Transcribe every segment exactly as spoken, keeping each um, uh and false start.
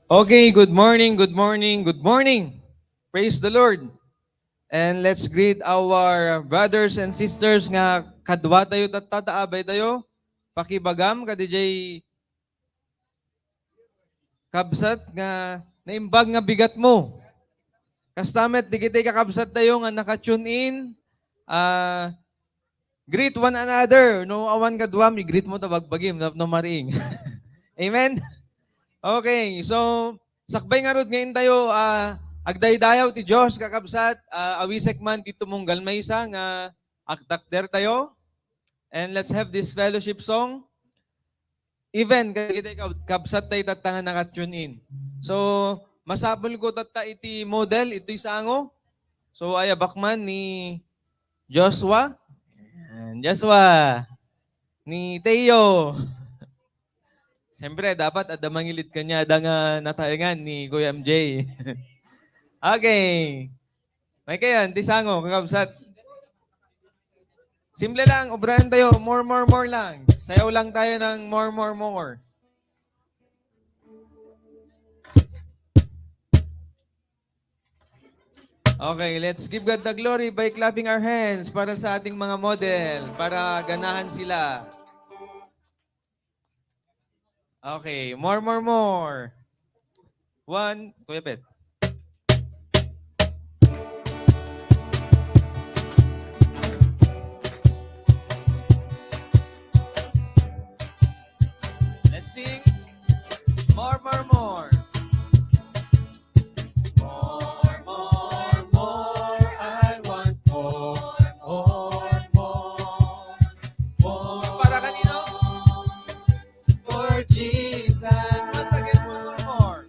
Okay, good morning, good morning, good morning. Praise the Lord. And let's greet our brothers and sisters nga kadua tayo tatta, abay tayo. Pakibagam, kadi jay kabsat nga naimbag nga bigat mo. Kasta met, digiti kakabsat tayo nga naka-tune in, ah, greet one another. No awan kaduam, i-greet mo ta bagbagim, no, no mariing. Amen? Okay, so, sakbay ngarud nga intayo, ah, agdaydayaw ti Dios, kakabsat, ah, awisek man ti tumunggal maysa nga agtakder tayo. And let's have this fellowship song. Even kadagiti kab-, kabsat tayo tatta nga naka-tune in. So, masapul ko tatta iti model, iti sango. So, ayabak man ni Joshua. Ayan, Joshua. Ni Teo. Siyempre, dapat adda mangilid kaniada nga nataengan ni Kuya M J. Okay. May kayan, ti sango, kakabsat. Simple lang, obrahan tayo. More, more, more lang. Sayaw lang tayo ng more, more, more. Okay, let's give God the glory by clapping our hands para sa ating mga model, para ganahan sila. Okay, more, more, more. One, Kuya Pet. Let's sing. More, more, more. More, more, more. I want more, more, more, more. Para kanino? For Jesus. Once again, one more, more.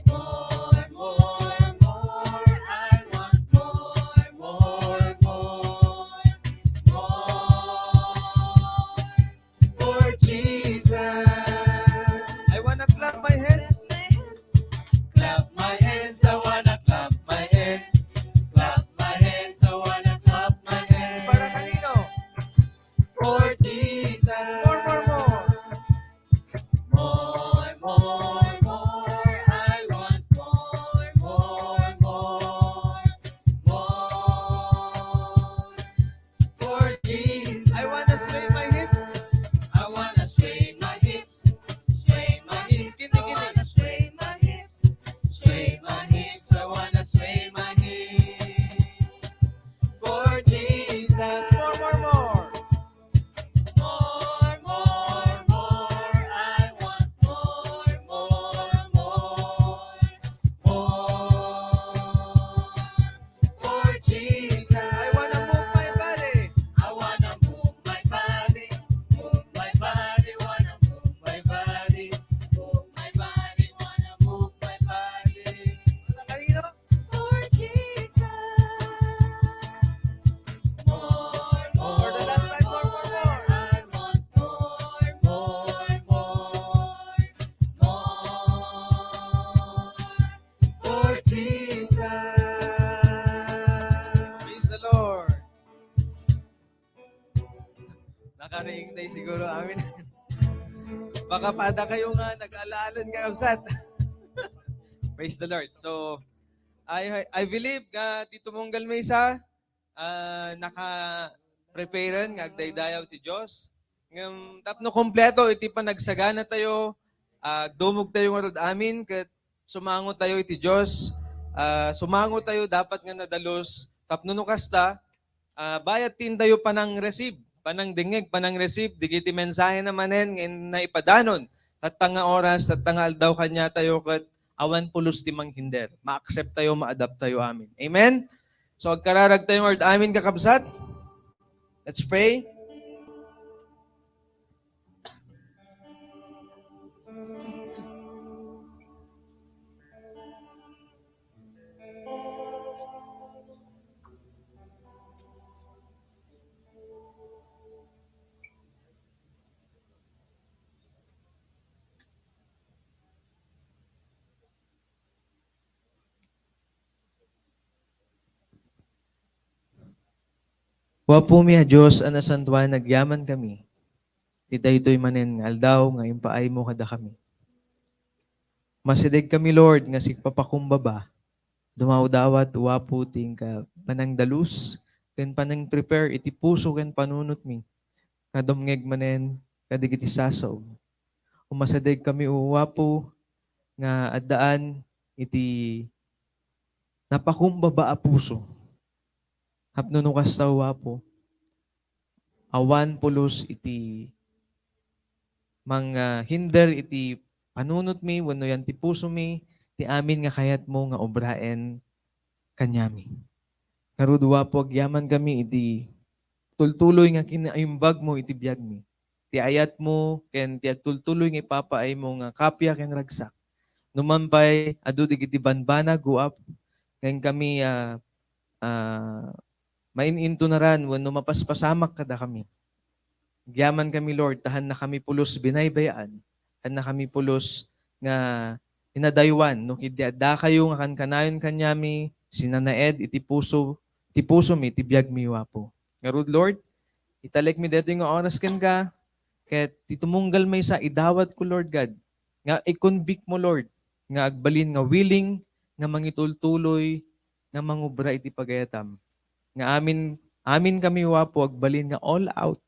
More, more, more. I want more, more, more, more. For Jesus. I wanna clap my hands. Clap my hands, I wanna clap my hands. Clap my hands, I wanna clap my hands. Para kanino? For Jesus. More, more, more. More, more, more. I want more, more, more, more. For Jesus. I wanna sway my hips. I wanna sway my hips. Sway my hips. Kini, kini. I wanna sway my hips. Sway my hips. I wanna sway my hips. For Jesus. More, more, more. More, more, more. I want more, more, more, more. For Jesus. I wanna move my body. I wanna move my body. Move my body, wanna move my body. Move my body, wanna move my body. Para kanino? For Jesus. More, more, more. For the last time, more, more, more. I want more, more, more, more. For Jesus. Praise the Lord. Nakariing tayo siguro, amin. Baka pada kayo nga nag-alaalan, kakabsat. Praise the Lord. So, I, I believe nga ti tumunggal maysa, ah, naka-prepare nga agdaydayaw ti Dios. Ngem tapno kompleto iti panagsagana tayo, ah, agdumog tayo ngarud amin ket sumango tayo iti Dios. Ah, sumango tayo dapat nga nadalus tapno no kasta, ah, bayat ti intayo panang-receive, panangdengngeg, panang-receive dagiti mensahe na manen nga in-, naipadanon tatta nga oras, tatta nga aldaw kaniatayo ket awan pulos ti manghinder. Ma-accept tayo, ma-adapt tayo amin. Amen? So, agkararag tayo ngarud amin, kakabsat. Let's pray. Apomi a Dios a nasantuan, agyamankami ti daytoy manen nga aldaw nga impaaymo kadakami. Masideg kami, Lord, nga sigpapakumbaba. Dumawdawat, O Apo, ti inka panangdalus ken panang-prepare iti puso ken panunotmi nga dumngeg manen kadagiti sasaom. Umasideg kami, O Apo, nga addaan iti napakumbaba a puso. Tapno no kasta, O Apo, awan pulos iti manghinder iti panunotmi wenno yan ti pusomi, ti amin nga kayatmo nga obraen kaniami. Ngarud, O Apo, agyaman kami iti tultuloy nga kinaimbagmo iti biagmi. Ti ayatmo ken ti agtultuloy nga ipapaaymo nga kapia ken ragsak. Numan pay, adu dagiti banbanag, O Apo, nga inkami, ah, ah, main-intunaran wenno mapaspasamak kadakami. Agyaman kami, Lord, ta haanna kami pulos binaybay-an, haanna kami pulos nga inadaywan, no, ket idi addakayo nga kankanayon kaniami, sinanaed iti puso, ti pusomi, ti biagmi, O Apo. Ngarud, Lord, italekmi daytoy nga oras kenka, ket ti tumunggal maysa, idawatko, Lord God, nga i-convict mo, Lord, nga agbalin nga willing nga mangitultuloy nga mangubra iti pagayatam. Nga amin, amin kami, O Apo, agbalin nga all out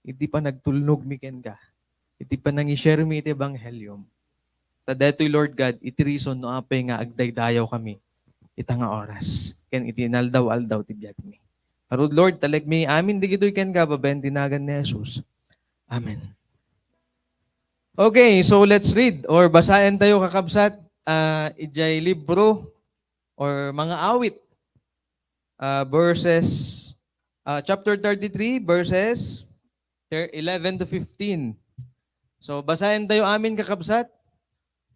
iti panagtulnogmi kenka, iti panangi-sharemi iti ebanghelyo. Ta daytoy, Lord God, iti reason no apay nga agdaydayaw kami ita nga oras ken iti inaldaw-aldaw ti biagmi. Ngarud, Lord, talekmi amin dagitoy kenka babaen ti nagan ni Jesus. Amen. Okay, so let's read or basaen tayo, kakabsat, ah, idiay libro or mga awit, ah, verses, ah, chapter thirty-three, verses thir-, eleven to fifteen. So, basaen tayo amin, kakabsat.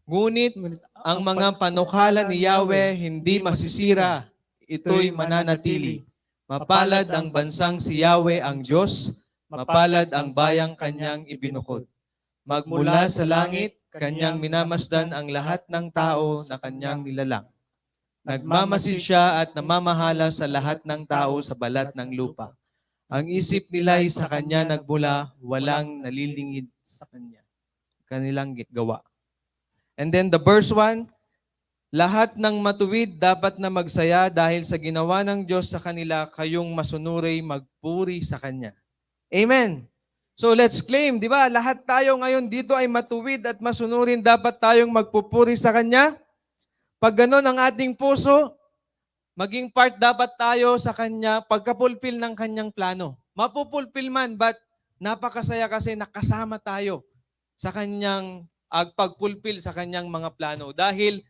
Ngunit ang mga panukala ni Yahweh hindi masisira, ito'y mananatili. Mapalad ang bansang si Yahweh ang Diyos, mapalad ang bayang kanyang ibinukod. Magmula sa langit, kanyang minamasdan ang lahat ng tao na kanyang nilalang. Nagmamasid siya at namamahala sa lahat ng tao sa balat ng lupa. Ang isip nila'y sa kanya nagmula, walang nalilingid sa kanya. Kanilang gawa. And then the verse one, lahat ng matuwid dapat na magsaya dahil sa ginawa ng Diyos sa kanila, kayong masunuri magpuri sa Kanya. Amen. So let's claim, di ba? Lahat tayo ngayon dito ay matuwid at masunurin, dapat tayong magpupuri sa Kanya. Pag ganon ang ating puso, maging part dapat tayo sa Kanya, pagkapulpil ng Kanyang plano. Mapupulpil man, but napakasaya kasi nakasama tayo sa Kanyang agpagpulpil sa Kanyang mga plano. Dahil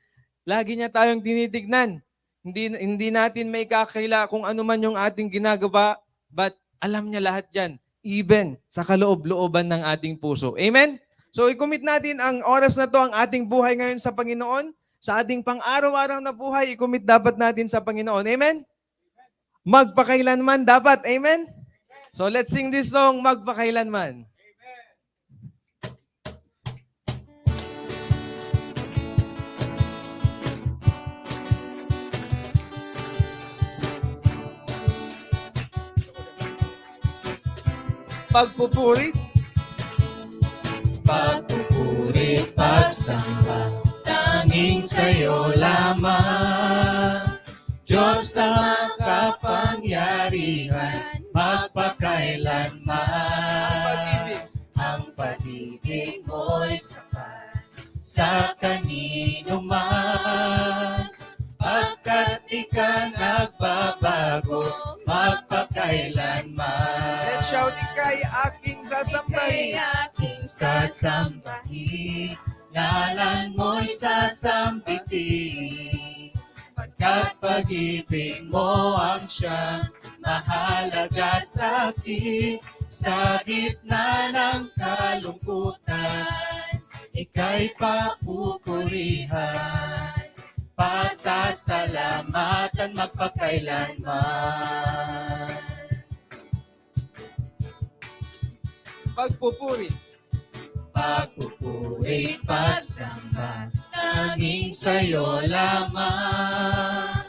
lagi niya tayong tinitignan. Hindi, hindi natin maikakila kung ano man yung ating ginagawa, but alam niya lahat yan, even sa kaloob-looban ng ating puso. Amen? So, i-commit natin ang oras na to, ang ating buhay ngayon sa Panginoon, sa ating pang-araw-araw na buhay, i-commit dapat natin sa Panginoon. Amen? Magpakailanman dapat. Amen? So, let's sing this song, Magpakailanman. Pagpupuri. Pagpupuri, pagsamba, tanging sa'yo lamang. Diyos na makapangyarihan, magpakailanman. Ang pag-ibig. Ang pag-ibig mo'y sapat sa kanino man. Pagkat di ka nagbabago, magpakailanman. Let's shout, Ika'y aking sasambahin. Ika'y aking sasambahin, ngalan mo'y sasambitin. Pagkat pag-ibig mo ang siyang mahalaga sa akin, sa gitna ng kalungkutan, ika'y papupurihan, pasasalamatan magpakailanman. Pagpupuri. Pagpupuri, pagsamba, tanging sa'yo lamang.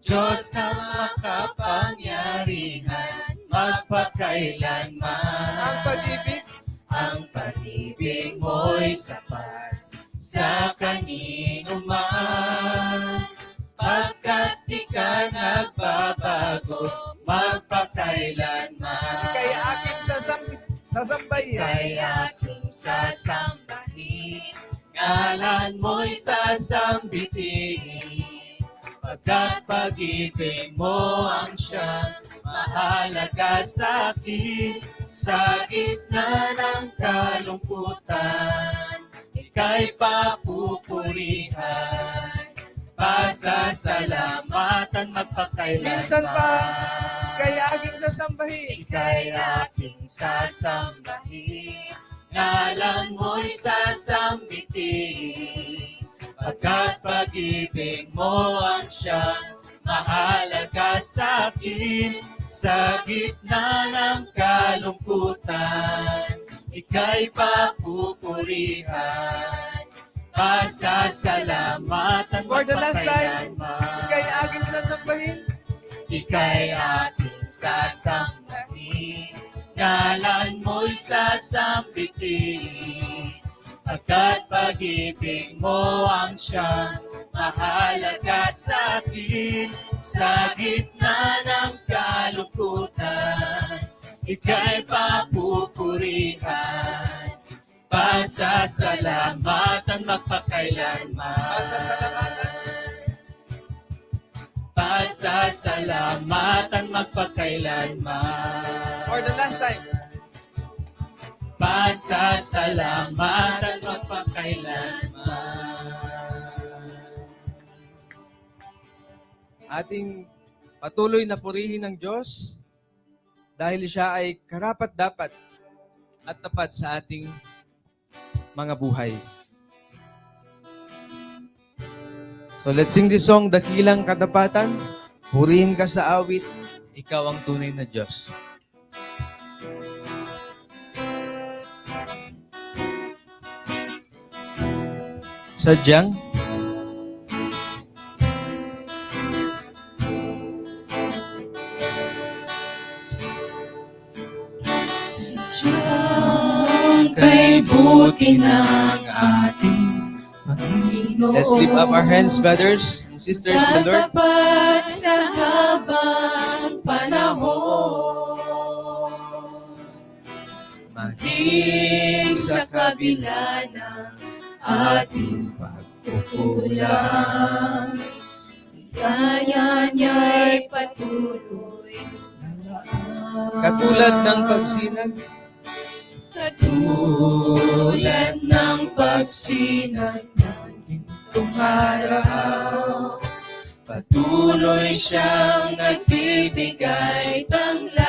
Diyos na makapangyarihan, magpakailanman. Ang pag-ibig. Ang pag-ibig mo'y sapat sa kanino man, pagkat di ka nagbabago magpakailanman. Ikay aking sasam-, sasambahin. Ikay aking sasambahin, ngalan mo'y sasambitin. Pagkat pag-ibig mo ang siyang mahalaga sa akin, sa gitna ng kalungkutan, ika'y papupurihan, pasasalamatan magpakailanman. Minsan pa, ika'y aking sasambahin. Ika'y aking sasambahin, ngalan mo'y sasambitin. Pagkat pag-ibig mo ang siyang mahalaga sa akin, sa gitna ng kalungkutan, ika'y papupurihan, pasasalamatan magpakailanman. For the last time, ika'y aking sasambahin. Ika'y aking sasambahin, ngalan mo'y sasambitin. Pagkat pag-ibig mo ang siyang mahalaga sa akin, sa gitna ng kalungkutan, ika'y papupurihan, pasasalamatan magpakailanman. Pasasalamatan. Pasasalamatan magpakailanman. For the last time. Pasasalamatan magpakailanman. Ating patuloy na purihin ang Diyos dahil siya ay karapat-dapat at tapat sa ating mga buhay. So let's sing this song, Dakilang Katapatan. Purihin ka sa awit, ikaw ang tunay na Diyos. Sadyang Sadyang kay buti ng ating Panginoon. Let's lift up our hands, brothers and sisters in the Lord. Tatapat sa habang panahon. Maging sa kabila ng ating pagkukulang, kaya niya'y patuloy na katulad ng pagsinag. Katulad ng pagsinag ng gintong araw, patuloy siyang nagbibigay tanglaw.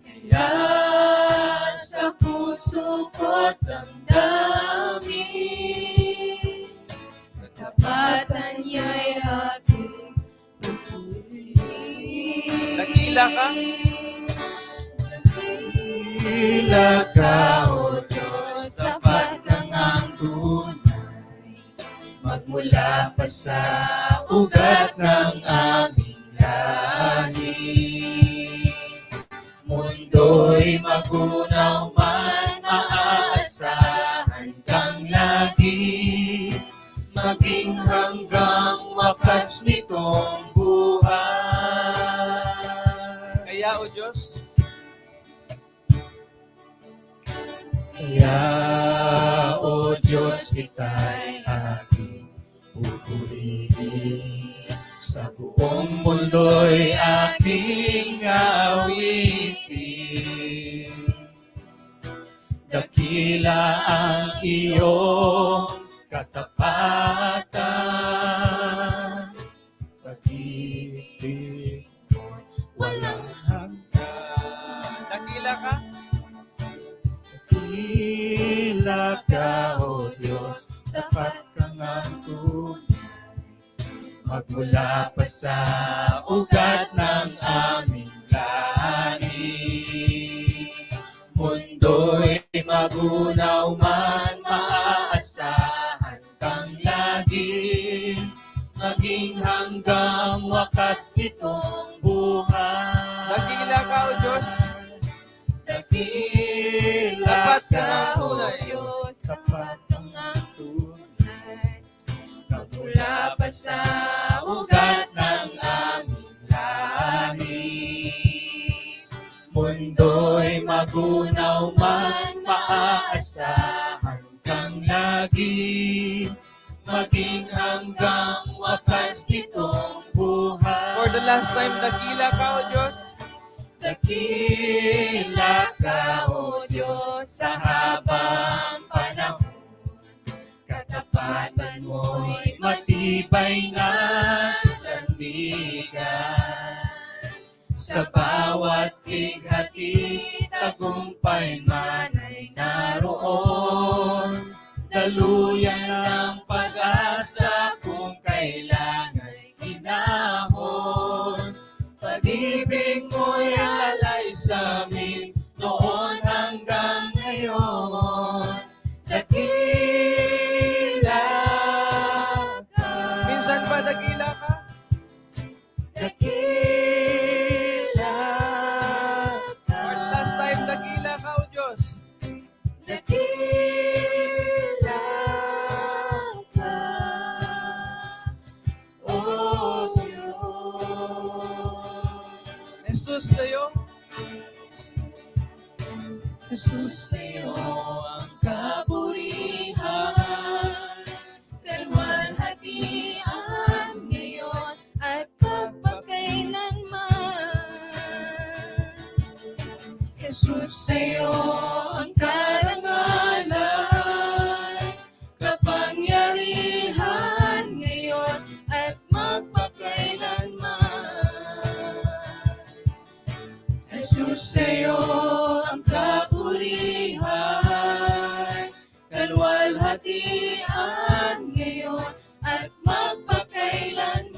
Kaya sa puso ko damdamin, katapatan niya'y aking pupurihin. Dakila ka. Dakila ka, O Diyos, tapat ka ngang tunay. Magmula pa sa ugat ng aming lahi, mundo'y magunaw man, maaasahan kang lagi, maging hanggang wakas nitong buhay. Kaya, O Diyos, kaya, O Diyos, kita'y aking pupurihin. Sa buong mundo'y aking awitin. Dakila ang iyong katapatan. Pag-ibig mo walang hanggan. Dakila ka. Dakila ka, O Diyos, tapat ka ngang tunay. Magmula pa sa ugat ng aming lahi, mundo'y magunaw man, maaasahan kang lagi, maging hanggang wakas nitong buhay. Dakila ka, O Diyos. Dakila ka, O Diyos. Tapat ka ngang tunay. Lapas sa ugat ng aming lahi. Mundo'y magunaw man, maaasahan kang lagi. Maging hanggang wakas nitong buhay. For the last time, dakila ka, O Diyos. Dakila ka, O Diyos, sa habang panahon. Katapatan mo'y matibay nga sandigan. Sa bawat pighati, tagumpay man ay naroon. Daluyan ng pag-asa kung kailangan ginahon. Pag-ibig mo'y alay sa amin noon hanggang ngayon. Dakila ka. Minsan pa, dakila ka? Dakila ka. One last time, dakila ka, O Diyos. Dakila ka, O Diyos. Jesus, sa'yo. Jesus, sa'yo ang kaburihan. Kalwalhatian ngayon at magpakailanman. Jesus, sa'yo ang karangalan, kapangyarihan ngayon at magpakailanman. Jesus, sa'yo ang kaburihan, kalwalhatian ngayon at magpakailanman.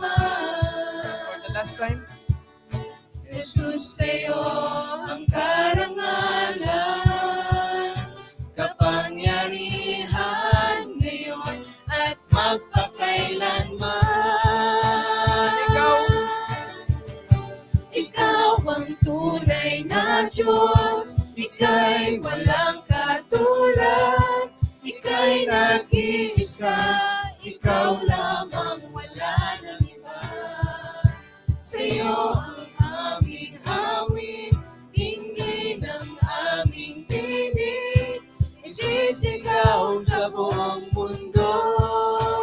For the last time. Jesus, sa'yo ang karangalan, kapangyarihan ngayon at magpakailanman. Ikaw. Ikaw ang tunay na Diyos, ika'y walang katulad, ika'y nag-iisa, ikaw lamang, wala nang iba. Sa'yo ang aming awit, tingin ang aming tinig, isisigaw sa buong mundo.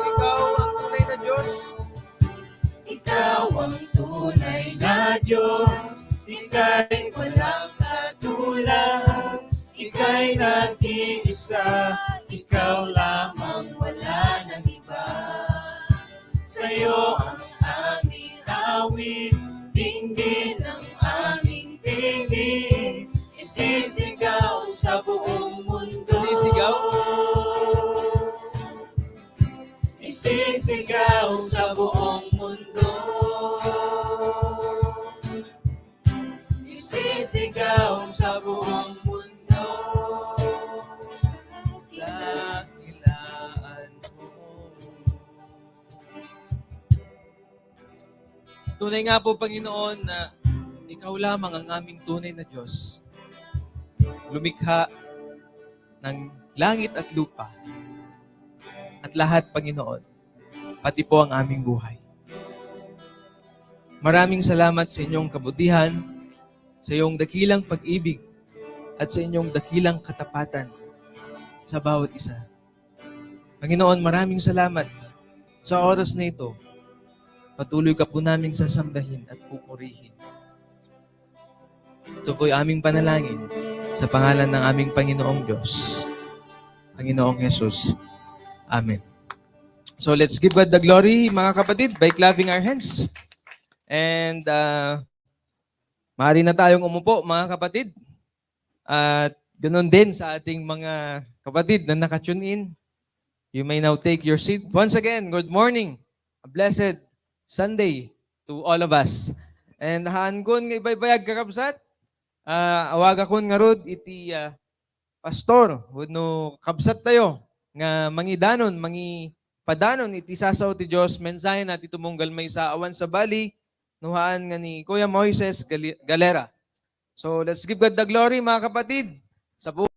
Ikaw ang tunay na Diyos. Ikaw ang tunay na Diyos, ika'y walang katulad, ika'y nag-iisa, ikaw lamang, wala nang iba. Sa'yo ang aming awit, tingin ang aming tinig, isisigaw sa buong mundo. Isisigaw? Isisigaw sa buong mundo. Isisigaw sa buong mundo. Dakilaan mo. Tunay nga po, Panginoon, na ikaw lamang ang aming tunay na Diyos. Lumikha ng langit at lupa at lahat, Panginoon, pati po ang aming buhay. Maraming salamat sa inyong kabutihan, sa iyong dakilang pag-ibig, at sa inyong dakilang katapatan sa bawat isa. Panginoon, maraming salamat sa oras na ito. Patuloy ka po naming sasambahin at pupurihin. Ito po'y aming panalangin sa pangalan ng aming Panginoong Diyos, Panginoong Jesus. Amen. So let's give God the glory, mga kapatid, by clapping our hands. And uh, maaari na tayong umupo, mga kapatid. At ganun din sa ating mga kapatid na naka-tune in. You may now take your seat. Once again, good morning. A blessed Sunday to all of us. And haan kon nga ibaybayag, kakabsat, ah, awagakon ngarud iti, ah, pastor wenno kabsat tayo nga mangidanon, mangipadanon iti sasao ti Dios, mensahe na ti tumunggal maysa, awan sabali no haan nga ni Kuya Moises Gali-, Galera. So, let's give God the glory, mga kapatid. Sa bu-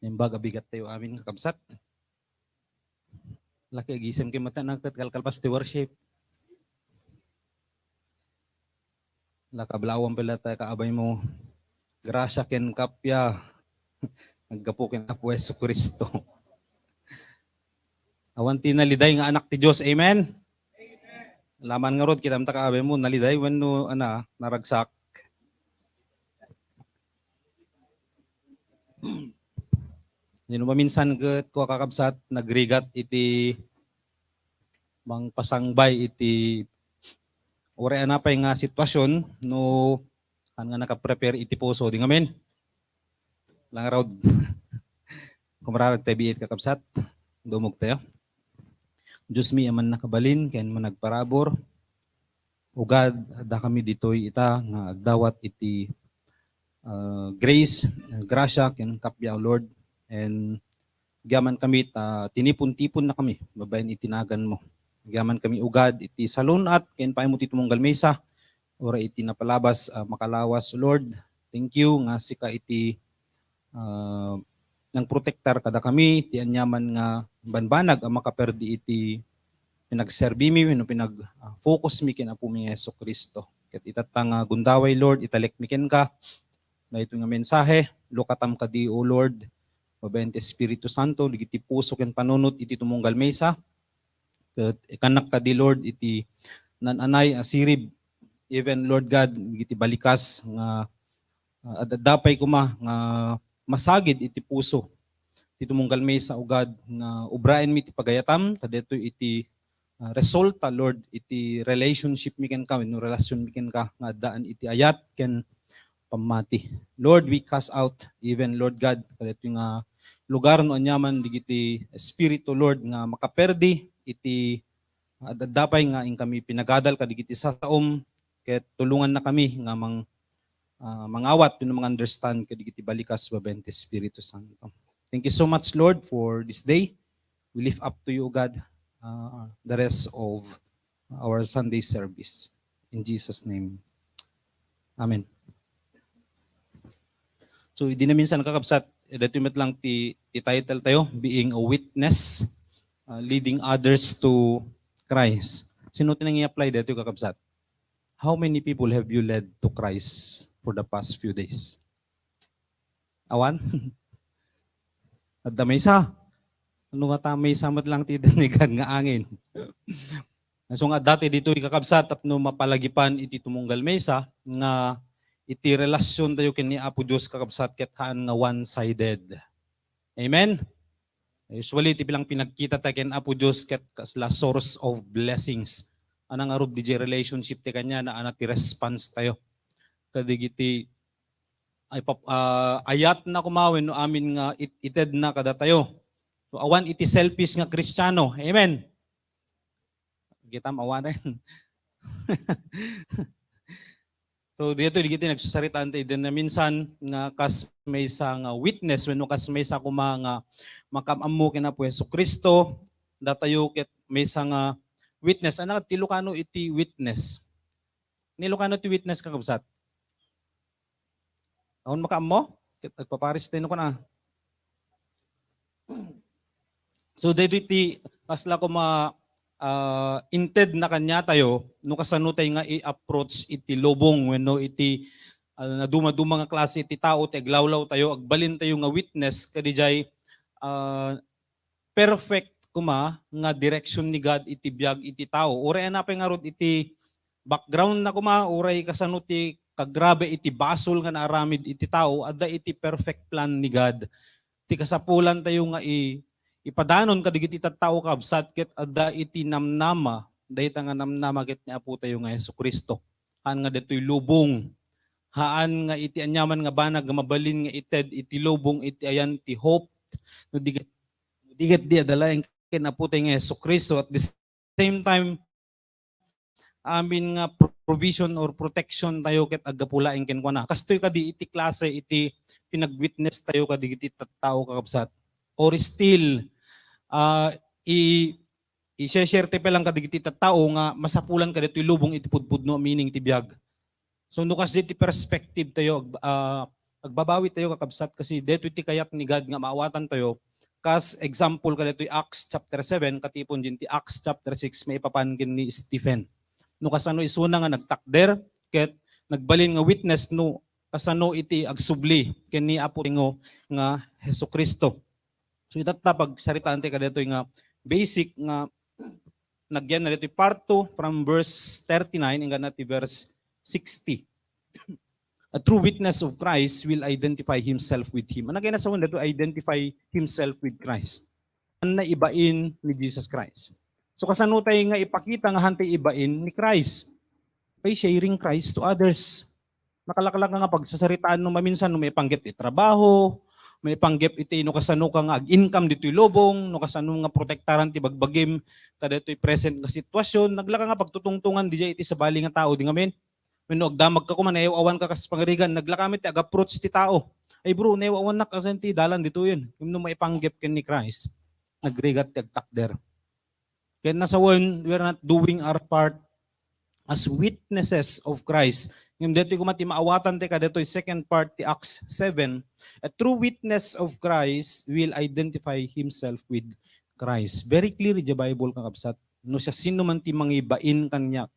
Imbag a bigat tayo amin, kakabsat. Laki agisem kay mata na ket kalkalpas ti worship. Lakablawam pala tayo kaabay mo. Grasya ken kappia. Naggapu ken Apo Jesu Cristo. Awan ti naliday nga anak ti Dios. Amen? Laman nga rod, kitam ta kaabay mo, naliday wenno, ana, naragsak. Dino maminsan ket kua kakabsat, nagrigat iti mangpasangbay iti uray anapay nga sitwasyon no saan nga nakaprepare iti puso. Di ngamin? Langarod. Kumrarag tayo biit kakabsat. Dumog tayo. Diyos mi, aman nakabalin, ken managparabur. Ugad, adda kami ditoy ita nga agdawat iti, ah, grace, grasya, ken kappia, Lord. And agyaman kami ta tinipon-tipon na kami babaen iti nagan mo. Agyaman kami ugad iti salun-at ken paay mo ti tumunggal maysa, uray iti napalabas, ah, makalawas, Lord. Thank you nga sika iti, ah, nangprotektar kada kami, ti aniaman nga banbanag a makaperdi iti pinagserbi mi wenno pinag, ah, focus mi ken Apo mi nga Jesu-Cristo. Ket itatta nga gundaway, Lord, italek mi kenka. Daytoy nga mensahe, lukatam kadi, O Lord, babaen ti Espiritu Santo, digiti puso ken panunot iti tumunggal maysa. Ket ikannak kadi, Lord, iti nan-anay a sirib, even, Lord God, digiti balikas nga, ah, ad-adda pay koma nga masagid iti puso ti tumunggal maysa, O God, nga ubraen mi ti pagayatam, ta daytoy iti, ah, resulta, Lord, iti relationship mi kenka, wenno relasyon mi kenka, nga addaan iti ayat ken pammati. Lord, we cast out even, Lord God, kadaytoy nga lugar no aniaman digiti espiritu, Lord, nga makaperdi iti ad-adda pay nga inkami pinagadal kadigiti sasaom, ket tulonganna kami nga mang-, ah, mangawat wenno mang-understand kadigiti balikas babaen ti Espiritu Santo. Thank you so much, Lord, for this day. We lift up to you, O God, uh, the rest of our Sunday service. In Jesus' name. Amen. So, idi na minsan, kakabsat, eh, daytoy met lang ti, ti title tayo, Being a Witness, uh, Leading Others to Christ. Sino ti nang i-apply daytoy, kakabsat? How many people have you led to Christ for the past few days? Awan? Adda maysa. Ano nga ta maysa met lang ti danigan nga angin? So nga dati ditoy, kakabsat, tapno mapalagipan iti tumunggal maysa nga iti relasyon tayo ken ni Apo Dios, kakabsat, ket haan nga one-sided. Amen? Usually, ti bilang pinagkita tayo ken Apo Dios ket kasla source of blessings. Ana ngarud diay relationship ti kaniana, ana ti response tayo kadigiti ay pap-, ah, ayat na kumawen no amin nga it-, ited na kadatayo. So, awan iti selfish nga Kristiano. Amen. Kitam awanen. So, dito, digiti nagsusaritaan tayo din na minsan nga kas maysa nga witness, wenno kas maysa kuma nga makaammo ken Apo Jesu-Cristo, datayo ket maysa nga witness. Anak, ti Ilocano iti witness? Ni Ilocano ti witness, kakabsat? Awan makaammo? Ket agpaparis tayo no kuna. So, daytoy ti kasla kuma, ah, inted na kaniatayo, no kasano tayo nga i-approach iti lubong wenno iti, ah, naduma-duma nga klase ti tao ti aglawlaw tayo, agbalin tayo nga witness kadiay, ah, perfect kuma nga direksyon ni God iti biag iti tao. Uray anapay ngarud iti background na kuma, uray kasano ti kagrabe iti basol nga naaramid iti tao, adda iti perfect plan ni God. Ti kasapulan tayo nga i-, ipadanon kadigiti tattao, kabsat, ket adda iti namnama, dayta nga namnama ket ni Apo tayo nga Jesu-Cristo. Haan nga ditoy lubong. Haan nga iti aniaman nga banag nga mabalin nga ited iti lubong iti ayan ti hope. No di ket, di ket di adda laeng ken Apo tayo nga Jesu-Cristo. At the same time, amin nga provision or protection tayo ket aggapu laeng kenkuana. Kastoy kadi iti klase iti pinag-witness tayo kadigiti tattao, kakabsat. Or still, ah, i-, i-share tayo lang kadigiti tattao nga masapulan kaditoy lubong iti pudpudno, meaning ti biag. So, no kasdi ti perspective tayo, ag-, ah, Agbabawi tayo, kakabsat, kasi detoy ti kayat ni God nga maawatan tayo. Kas example kadetoy Acts chapter seven, katipon din ti Acts chapter six, maipapan ken ni Stephen. No kasano isuna nga nagtakder, ket nagbalin nga witness no kasano iti agsubli ken ni Apo Tingo nga Jesu-Cristo. So, itatta pagsaritaan tayo kadetoy nga basic nga nagyan na ditoy part two from verse thirty-nine inggana ti verse sixty. A true witness of Christ will identify himself with him. Ano kaya nasa to identify himself with Christ? An naibain ni Jesus Christ. So, kasano tayo nga ipakita nga hantay ibain ni Christ? By sharing Christ to others. Nakalaklak nga pagsasaritaan no maminsan no maipanggep ti trabaho, maipanggep iti no kasano ka nga ag-income ditoy lubong, no kasano nga protektaran ti bagbagim kadaytoy present nga sitwasyon, naglaka nga pagtutungtungan diay iti sabali nga tao, di ngamin? Wenno agdamag ka koma, naayaw-awan ka kas pangarigan, naglaka met ti ag-approach ti tao. Ay bro, naayaw-awannak, asan ti dalan ditoyen? Ngem no maipanggep ken ni Christ, nagrigat ti agtakder. Ken nasawen, we are not doing our part as witnesses of Christ. Ngem ditoy koma ti maawatan tayo kaditoy second part ti Acts seven, a true witness of Christ will identify himself with Christ. Very clear di Bible, kakabsat. No siasinoman ti mangibain kaniak,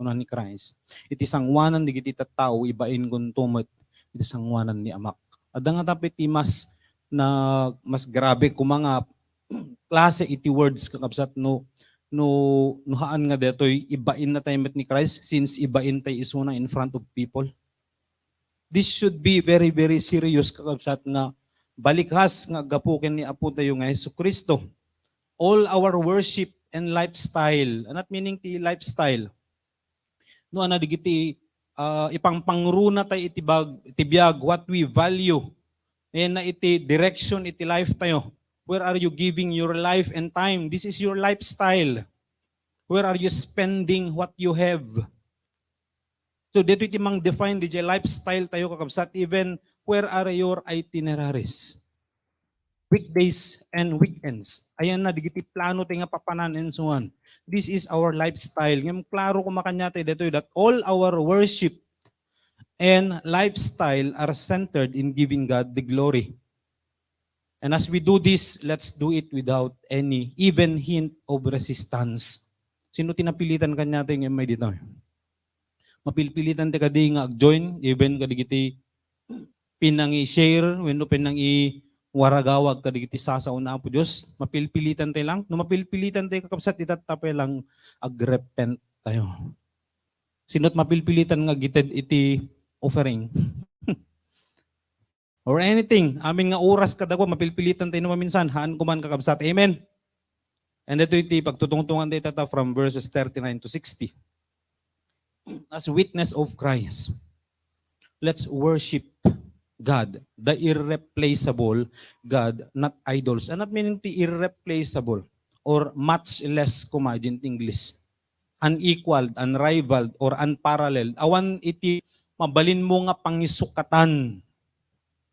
kuna ni Christ, iti sangoanan dagiti tattao, ibainkonto met iti sangoanan ni Amak. Adda nga tapno iti mas na, mas grabe koma nga klase iti words, kakabsat, no, no, no haan nga daytoy ibain na tayo met ni Christ, since ibain tayo isuna in front of people. This should be very, very serious, kakabsat, nga balikas nga aggapu ken ni Apo tayo nga Jesu-Cristo. All our worship and lifestyle. Anat meaning ti lifestyle? No, ana digiti, ah, ipangpangruna tayo iti bag-, iti biag, what we value. Ayan na iti direction iti life tayo. Where are you giving your life and time? This is your lifestyle. Where are you spending what you have? So, dito iti mang-define di lifestyle tayo, kakabsat, even where are your itineraries? Weekdays and weekends. Ayan na, digiti plano tayo nga papanan and so on. This is our lifestyle. Ngem klaro koma kaniatayo ditoy that all our worship and lifestyle are centered in giving God the glory. And as we do this, let's do it without any even hint of resistance. Sino ti napilitan kaniatayo nga immay ditoy? Mapilpilitan ti kadi nga ag-join, even kadigiti pinangi-share, wenno pinangiwaragawag kadigiti sasao ni Apo Dios? Mapilpilitan tayo lang? No mapilpilitan tayo, kakabsat, itatta pay lang agrepent tayo. Sino't mapilpilitan nga agited iti offering? Or anything, amin nga oras kadagua, mapilpilitan tayo no maminsan, haan koman, kakabsat. Amen? And ito iti pagtutungtungan tayo, tata, from verses thirty-nine to sixty. As witness of Christ, let's worship God, the irreplaceable God, not idols. Ano meaning ti irreplaceable? Or matchless koma iti English. Unequaled, unrivaled, or unparalleled. Awan iti mabalinmo nga pangisukatan.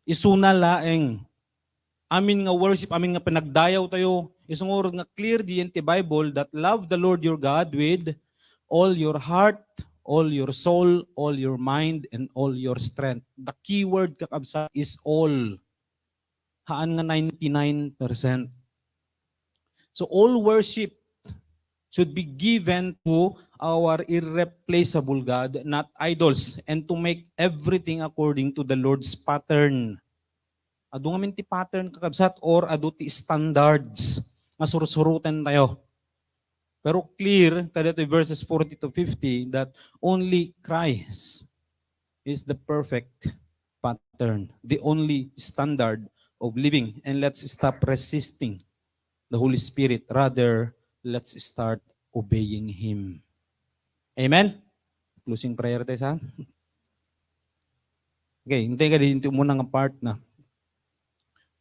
Isuna laeng. Amin nga worship, amin nga pinagdayaw tayo, isungo nga clear diyan ti Bible that love the Lord your God with all your heart, all your soul, all your mind, and all your strength. The key word, kakabsat, is all. Haan nga ninety-nine percent. So all worship should be given to our irreplaceable God, not idols, and to make everything according to the Lord's pattern. Adu ngamin ti pattern, kakabsat, or adu ti standards nga sursuroten tayo? Pero clear kadito verses forty to fifty that only Christ is the perfect pattern, the only standard of living. And let's stop resisting the Holy Spirit. Rather, let's start obeying Him. Amen? Closing prayer tayo, sa? Okay, hintay ka din yung muna nga part na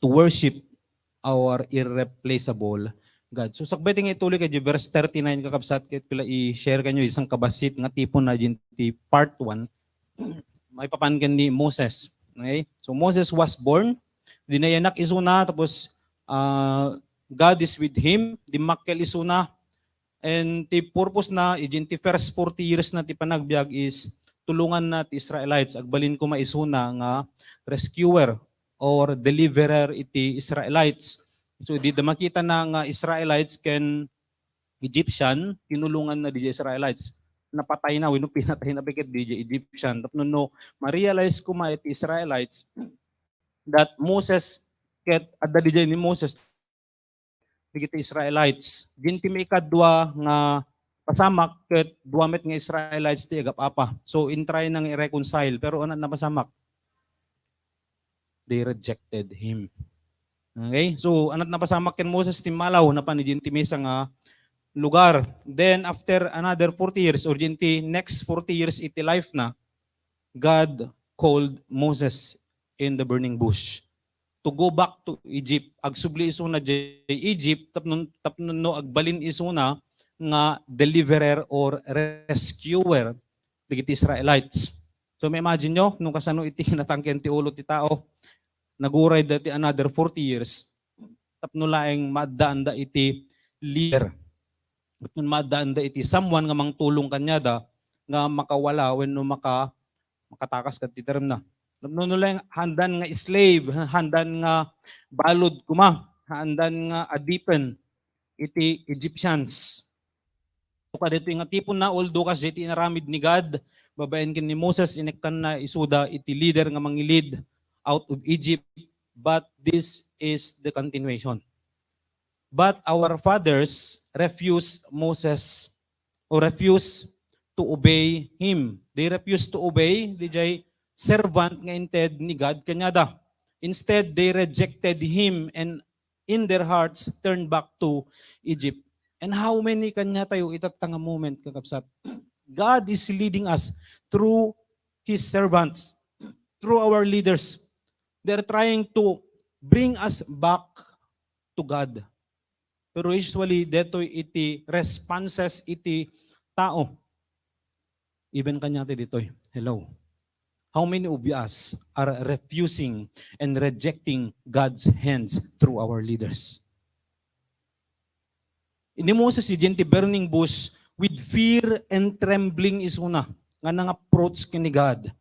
to worship our irreplaceable God. So, sakbay tayo nga ituloy kay verse thirty-nine, kakabsat, ket pila i-share kanyo isang kabasit nga tipon na din ti part one. Maipapan ken ni Moses. Okay? So, Moses was born, dinayanak isuna, tapos, ah, God is with him, dimmakkel isuna, and ti purpose na, ijin ti first forty years na ti panagbiag is tulonganna ti Israelites. Agbalin koma isuna nga rescuer or deliverer iti Israelites. So, dida makitana nga Israelites ken Egyptian, tinulonganna diay Israelites. Napatayna wenno pinatayna pay ket diay Egyptian. Tapno no ma-realize koma iti Israelites that Moses ket adda diay ni Moses dagiti Israelites. Diay ti maikadua nga pasamak ket dua met nga Israelites ti agap-apa. So, intry na nga i-reconcile, pero anat napasamak? They rejected him. Okay? So, anat napasamak ken Moses, timmalaw, napan idiay ti maysa nga lugar. Then, after another forty years, or diay ti next forty years iti life na, God called Moses in the burning bush to go back to Egypt. Agsubli isuna diay Egypt, tapno, tapno no agbalin isuna nga deliverer or rescuer dagiti Israelites. So, ma-imagine nyo, no kasano iti kinatangken ti ulo ti tao, naguray da ti another forty years, tapno laeng maaddaanda iti leader. Tapno maaddaanda iti someone nga mangtulong kaniada nga makawala wenno maka-, makatakas kadti teremna. Tapno no laeng handan nga slave, handan nga balud koma, handan nga adipen iti Egyptians. So, kadaytoy nga tiponna, although kas diay ti inaramid ni God, babaen ken ni Moses, inekkanna isuda iti leader nga mangilid out of Egypt, but this is the continuation. But our fathers refused Moses, or refused to obey him. They refused to obey diay servant nga inted ni God kaniada. Instead, they rejected him and in their hearts turned back to Egypt. And how many kaniatayo itatta nga moment, kakabsat? God is leading us through His servants, through our leaders. They're trying to bring us back to God. Pero usually, detoy iti responses iti tao. Even kaniatayo ditoy. Hello. How many of us are refusing and rejecting God's hands through our leaders? Ni Moses, idiay ti burning bush, with fear and trembling isuna nga nang-approach ken ni God.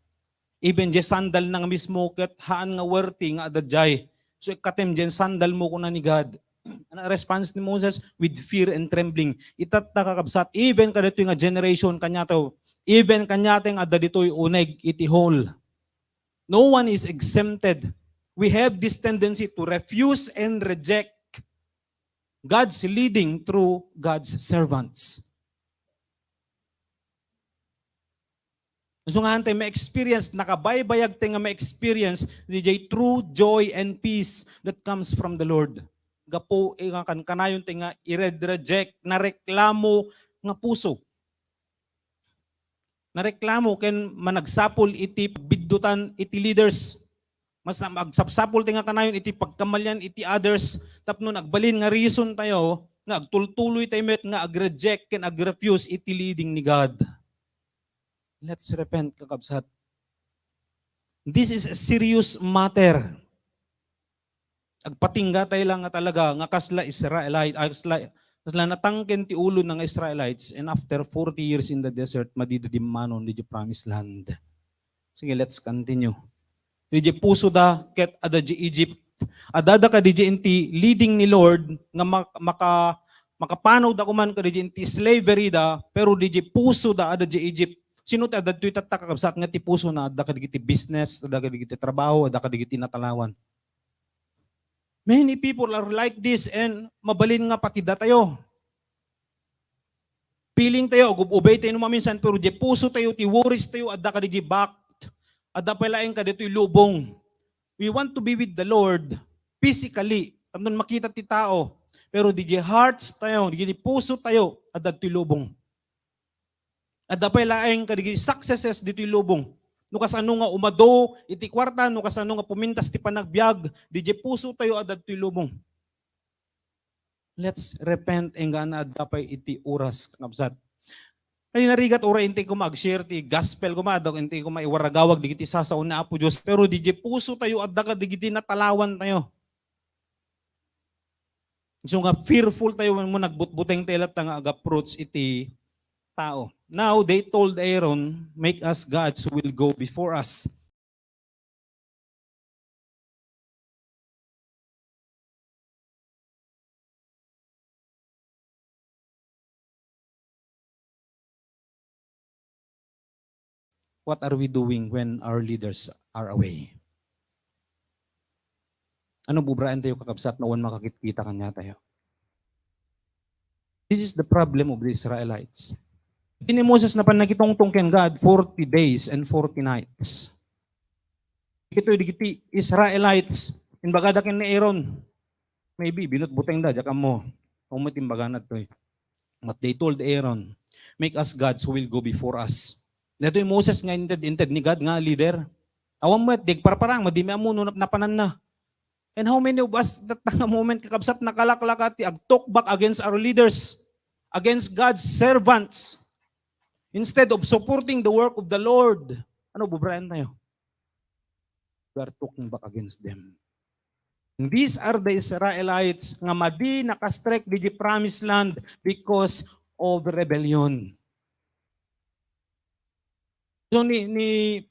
Even diay sandal na nga mismo ket haan nga worthy nga adda diay. So, ikkatem diay sandal mo, kuna ni God. Ano response ni Moses? With fear and trembling. Itatta, kakabsat, even kadaytoy nga generation kaniatayo, even kaniatayo nga adda ditoy uneg iti hall. No one is exempted. We have this tendency to refuse and reject God's leading through God's servants. So nga, tayo ma-experience, nakabaybayag tayo nga ma-experience diay true joy and peace that comes from the Lord. Gapu, eh, nga kan-, kanayon tayo nga i-reject, nareklamo nga puso. Nareklamo ken managsapul iti pagbiddutan iti leaders. Mas na-, magsapsapul tayo nga kanayon iti pagkamalian iti others, tapno nagbalin nga reason tayo nga agtultuloy tayo met nga ag-reject ken ag-refuse iti leading ni God. Let's repent, kakabsat. This is a serious matter. Agpatingga tayo lang nga talaga nga kasla Israelite, ah, kasla, kasla natangken ti ulo nga Israelites, and after forty years in the desert, madida dimmanon diay promised land. Sige, let's continue. Diay puso da ket adda diay Egypt. Adda da kadi diay inti leading ni Lord nga mak-, maka-, makapanaw da kuman kadi diay inti slavery da, pero diay puso da adda diay Egypt. Sino ti adda ditoy tatta, kakabsat, nga ti puso na adda kadigiti business, adda kadigiti trabaho, adda kadigiti natalawan? Many people are like this and mabalin nga pati datayo. Feeling tayo, ag-ubay tayo no maminsan, pero diay puso tayo, ti worries tayo, adda kadi diay back, adda pay laeng kaditoy lubong. We want to be with the Lord physically, tapno makita ti tao, pero diay hearts tayo, diay puso tayo, adda ditoy lubong. Adda pay laeng kadagiti successes ditoy lubong. No kasano nga umadu iti kuarta, no kasano nga pumintas ti panagbiag, diay puso tayo adda ditoy lubong. Let's repent, enggana adda pay iti oras, kakabsat. Ay, narigat, uray inti ko mag-share ti gospel ko, ma-, adda inti ko maiwaragawag digiti sasaon ni Apo Dios, pero diay puso tayo adda kadigiti natalawan tayo. So nga, fearful tayo wenno nagbutbuteng tayo latta nga ag-approach iti tao. Now they told Aaron, "Make us gods who will go before us." What are we doing when our leaders are away? Ano bubraen tayo, kakabsat, no awan makakitkita kaniatayo? This is the problem of the Israelites. Idi ni Moses napan nakitungtong ken God forty days and forty nights. Dagitoy dagiti Israelites, imbagada ken ni Aaron, maybe, binutbutengda, diak ammo. Ummet imbagana ditoy. But they told Aaron, "Make us gods who will go before us." Daytoy Moses nga inted, inted ni God nga leader. Awan met, di agparparang, madimi ammo no nap-, napananna. And how many of us that nga moment, kakabsat, nakalaklaka ti agtalk back against our leaders, against God's servants, instead of supporting the work of the Lord? Ano bubraen tayo? We are talking back against them. And these are the Israelites nga madi nakastrek didi promised land because of rebellion. So ni, ni,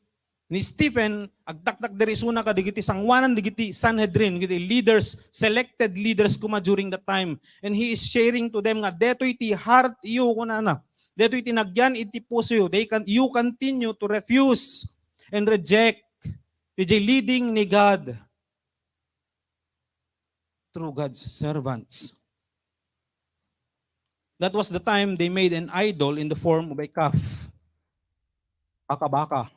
ni Stephen, agtaktak diri isuna kadagiti sangoanan dagiti Sanhedrin, dagiti leaders, selected leaders koma during that time. And he is sharing to them nga, "Detoy ti heart iyo," kunana. "Detoy ti nagyan iti pusoyo." They can, you continue to refuse and reject the leading ni God through God's servants. That was the time they made an idol in the form of a calf. Baka-baka.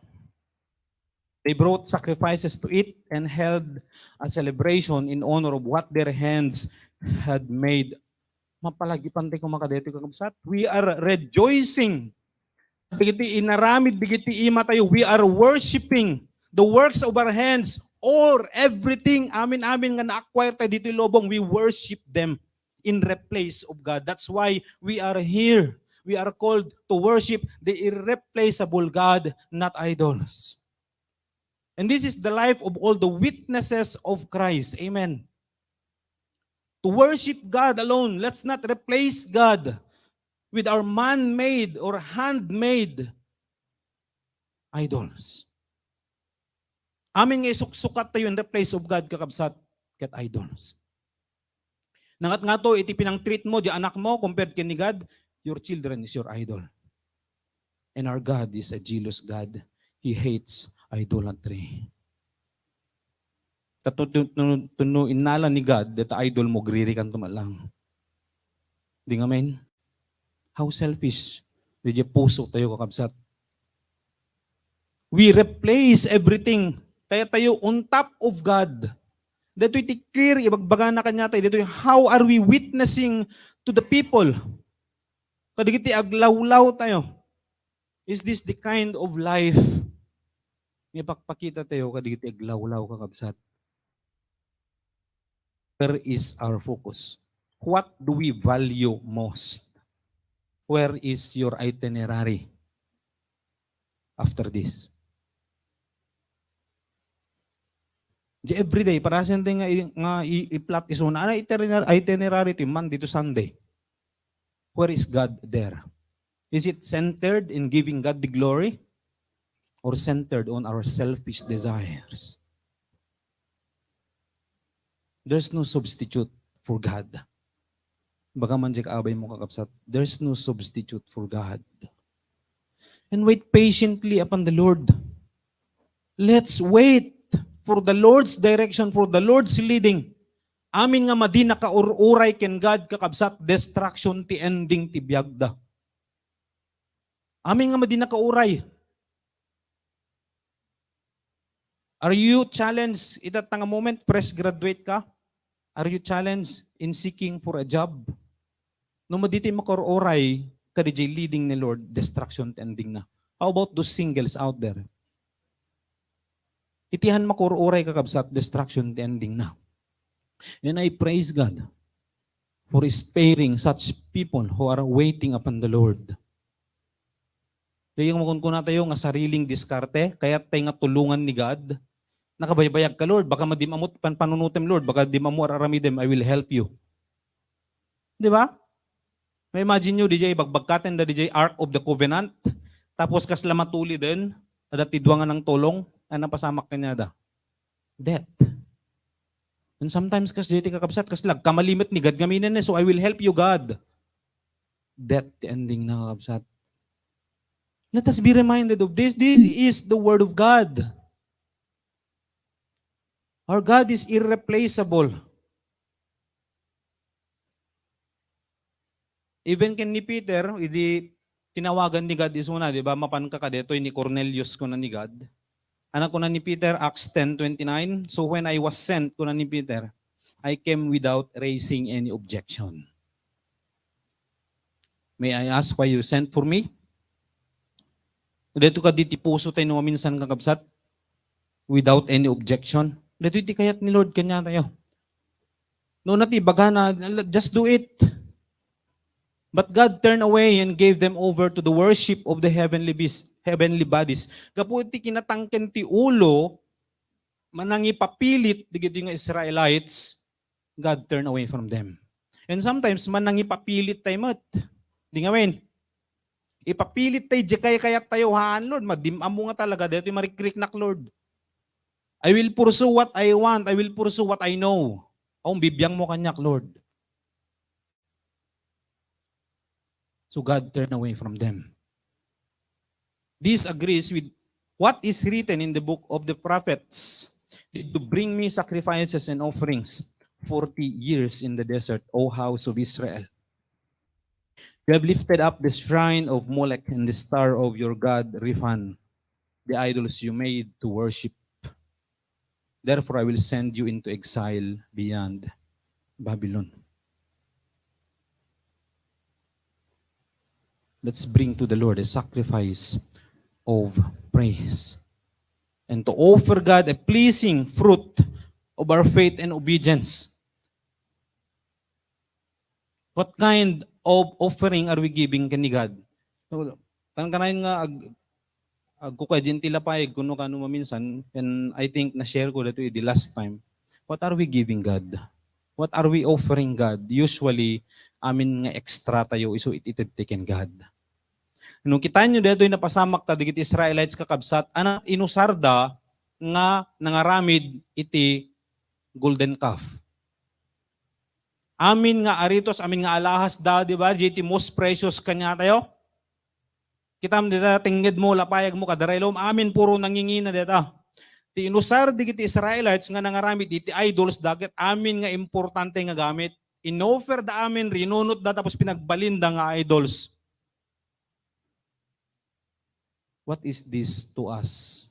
They brought sacrifices to it and held a celebration in honor of what their hands had made. Mapalagipan tayo kumakadetoy, kakabsat. We are rejoicing. Dagiti inaramid, dagiti ima tayo, we are worshiping the works of our hands, or everything, amin-amin nga na-acquire tayo ditoy lubong, we worship them in replace of God. That's why we are here. We are called to worship the irreplaceable God, not idols. And this is the life of all the witnesses of Christ. Amen. To worship God alone. Let's not replace God with our man-made or handmade idols. Amin nga isuksukat tayo in the place of God, kakabsat, ket idols. Nangatngato iti pinang-treat mo, di anak mo, compared ken ni God, your children is your idol. And our God is a jealous God. He hates idolatry. Ta tu-, tu-, tu-, tu-, no innala ni God, deta idol mo, agririkanto met lang. Di nga, amen? How selfish. Di puso tayo, kakabsat. We replace everything. Kaya tayo on top of God. Ditoy ti clear, ibagbagana kaniatayo. Ditoy, how are we witnessing to the people? Kadagiti aglawlaw tayo. Is this the kind of life nga ipakpakita tayo kadagiti aglawlaw, kakabsat? Where is our focus? What do we value most? Where is your itinerary after this? Di everyday, parasente nga i-, nga i-, i-plot isuna. Ano itinerary, itinerary ti Monday to Sunday? Where is God there? Is it centered in giving God the glory or centered on our selfish desires? There's no substitute for God. Bagaman di ka abay mo, kakabsat, there's no substitute for God. And wait patiently upon the Lord. Let's wait for the Lord's direction, for the Lord's leading. Amin nga madi nakaur-uray ken God, kakabsat, destruction ti ending ti biagda. Amin nga madi nakauray. Are you challenged ita nga moment? Fresh graduate ka? Are you challenged in seeking for a job? No madi ti makaur-uray kadi jay leading ni Lord, destruction ti ending na. How about those singles out there? Iti han makaur-uray, kakabsat, destruction ti ending na. And I praise God for sparing such people who are waiting upon the Lord. Di nga makunkuna tayo nga sariling diskarte, kayat tayo nga tulungan ni God. Nakabaybayag ka, Lord, baka madim-amot pan-, panunutem, Lord, baka dim-ammo ar-aramidem, I will help you. Di ba? Imagine nyo, D J, bagbagkaten da D J Ark of the Covenant, tapos kasla matuliden, adda ti dua nga nangtulong, a napasamak kaniada. Death. And sometimes, kas J T kakabsat, kas lagkamalimet ni God ngamin, eh, so I will help you, God. Death ti ending na, kakabsat. Let us be reminded of this. This is the Word of God. Our God is irreplaceable. Even ken ni Peter, idi tinawagan ni God isuna, di ba, mapanka kadetoy ni Cornelius, kuna ni God. Ano kuna ni Peter, Acts ten twenty-nine, "So when I was sent," kuna ni Peter, "I came without raising any objection." May I ask why you sent for me? Dito ka diti puso tayo no minsan, kakabsat, without any objection. Dito iti kayat ni Lord kanya tayo. No, nati, bagana, just do it. But God turned away and gave them over to the worship of the heavenly beast, heavenly bodies. Gapu iti kinatangken ti ulo, manangipapilit digiti nga Israelites, God turned away from them. And sometimes, manangipapilit tayo met. Di ngamin, ipapilit tayo, di kayat tayo, haan, Lord, madim-am mo nga talaga, dito marikriknak, Lord. I will pursue what I want. I will pursue what I know. Aw, bibiang mo kanyak, Lord. So God turned away from them. This agrees with what is written in the book of the prophets. "Did you bring me sacrifices and offerings forty years in the desert, O house of Israel? You have lifted up the shrine of Molech and the star of your god Rephan. The idols you made to worship. Therefore, I will send you into exile beyond Babylon." Let's bring to the Lord a sacrifice of praise and to offer God a pleasing fruit of our faith and obedience. What kind of offering are we giving kani God? Kan-, kanayon nga ag-, agkukuay din ti lapayag kuno kano maminsan, and I think na-share ko dito the last time. What are we giving God? What are we offering God? Usually, amin nga extra tayo isu it ited ti ken God. No, kitaenyo daytoy napasamak kadagiti Israelites, kakabsat, a inusarda nga nangaramid iti golden calf. Amin nga aritos, amin nga alahas da, di ba? Iti most precious kanya tayo. Kitam dita, tinged mo, lapayag mo, kadaraylo, amin puro nangingina dita. Ti inusar digiti Israelites nga nangaramid iti idols, daket amin nga importante nga gamit. Inoffer da amin, rinunot da, tapos pinagbalin da nga idols. What is this to us?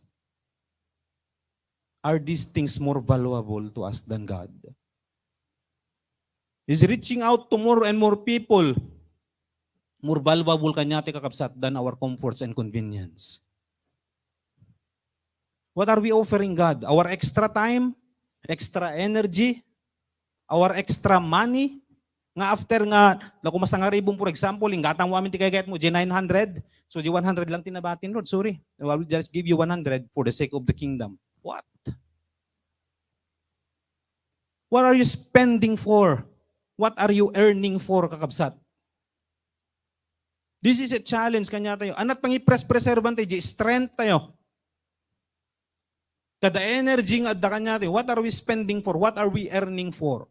Are these things more valuable to us than God? Is reaching out to more and more people more valuable kanya ti, kakabsat, than our comforts and convenience? What are we offering God? Our extra time, extra energy, our extra money, nga after nga, naku, masangaribon, for example, inggatang mo amin ti kayat mo, di nine hundred, so di one hundred lang ti nabatin, Lord, sorry. I will just give you one hundred for the sake of the kingdom. What? What are you spending for? What are you earning for, kakabsat? This is a challenge kanya tayo. Anat pang i-pres-preserban tayo, di strength tayo. Kada energy nga adda kanya tayo, what are we spending for? What are we earning for?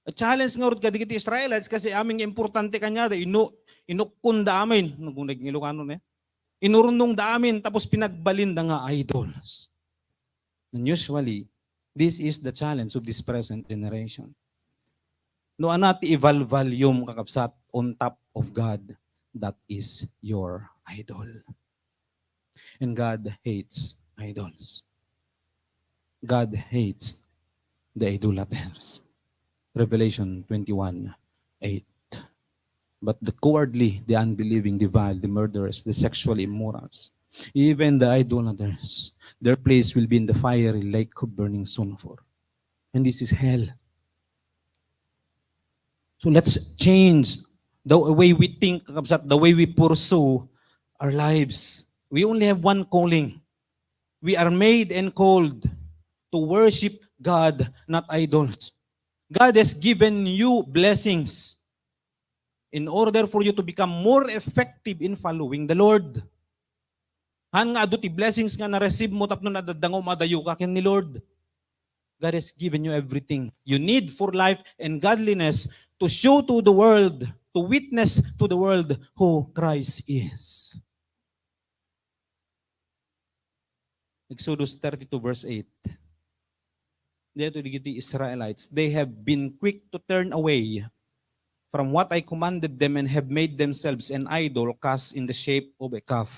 A challenge nga rod kadagiti Israelites kasi amin nga importante kanya, da inu-, inukkon da amin. Nagungag ng Ilocano na yan. Inurnong da amin, tapos pinagbalin da nga idols. And usually, this is the challenge of this present generation. No, anat ti ivalvalium, kakabsat, on top of God, that is your idol. And God hates idols. God hates the idolaters. Revelation twenty-one eight. But the cowardly, the unbelieving, the vile, the murderers, the sexually immorals, even the idolaters, their place will be in the fiery lake of burning sulfur. And this is hell. So let's change the way we think, kabsat, the way we pursue our lives. We only have one calling. We are made and called to worship God, not idols. God has given you blessings in order for you to become more effective in following the Lord. Han nga adu ti blessings nga na-receive mo tapno nadadangom a dayo ka ken ni Lord. God has given you everything you need for life and godliness to show to the world, to witness to the world who Christ is. Exodus thirty-two verse eight. Dito digiti Israelites, they have been quick to turn away from what I commanded them and have made themselves an idol cast in the shape of a calf.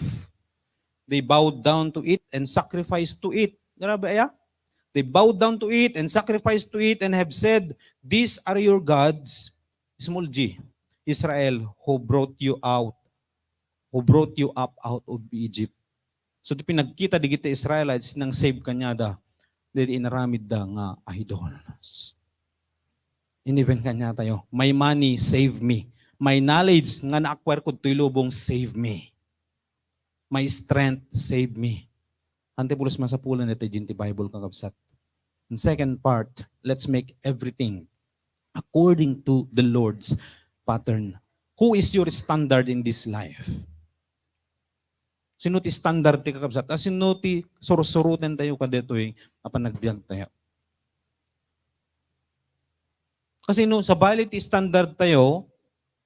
They bowed down to it and sacrificed to it. Grabe, aya? They bowed down to it and sacrificed to it and have said, "These are your gods," small g, Israel, "who brought you out, who brought you up out of Egypt." So, ti pinagkita digiti Israelites nang save kaniada, dagiti inaramidda nga idols. And even kaniatayo, my money, save me. My knowledge nga na-acquire ko ditoy lubong, save me. My strength, save me. Ante pulos masapulan iti Bible, kakabsat. And second part, let's make everything according to the Lord's pattern. Who is your standard in this life? Sino ti standard ti, kakabsat? A sino ti sursuroten tayo kadetoy a panagbiag tayo? Kasi no, sabali ti standard tayo,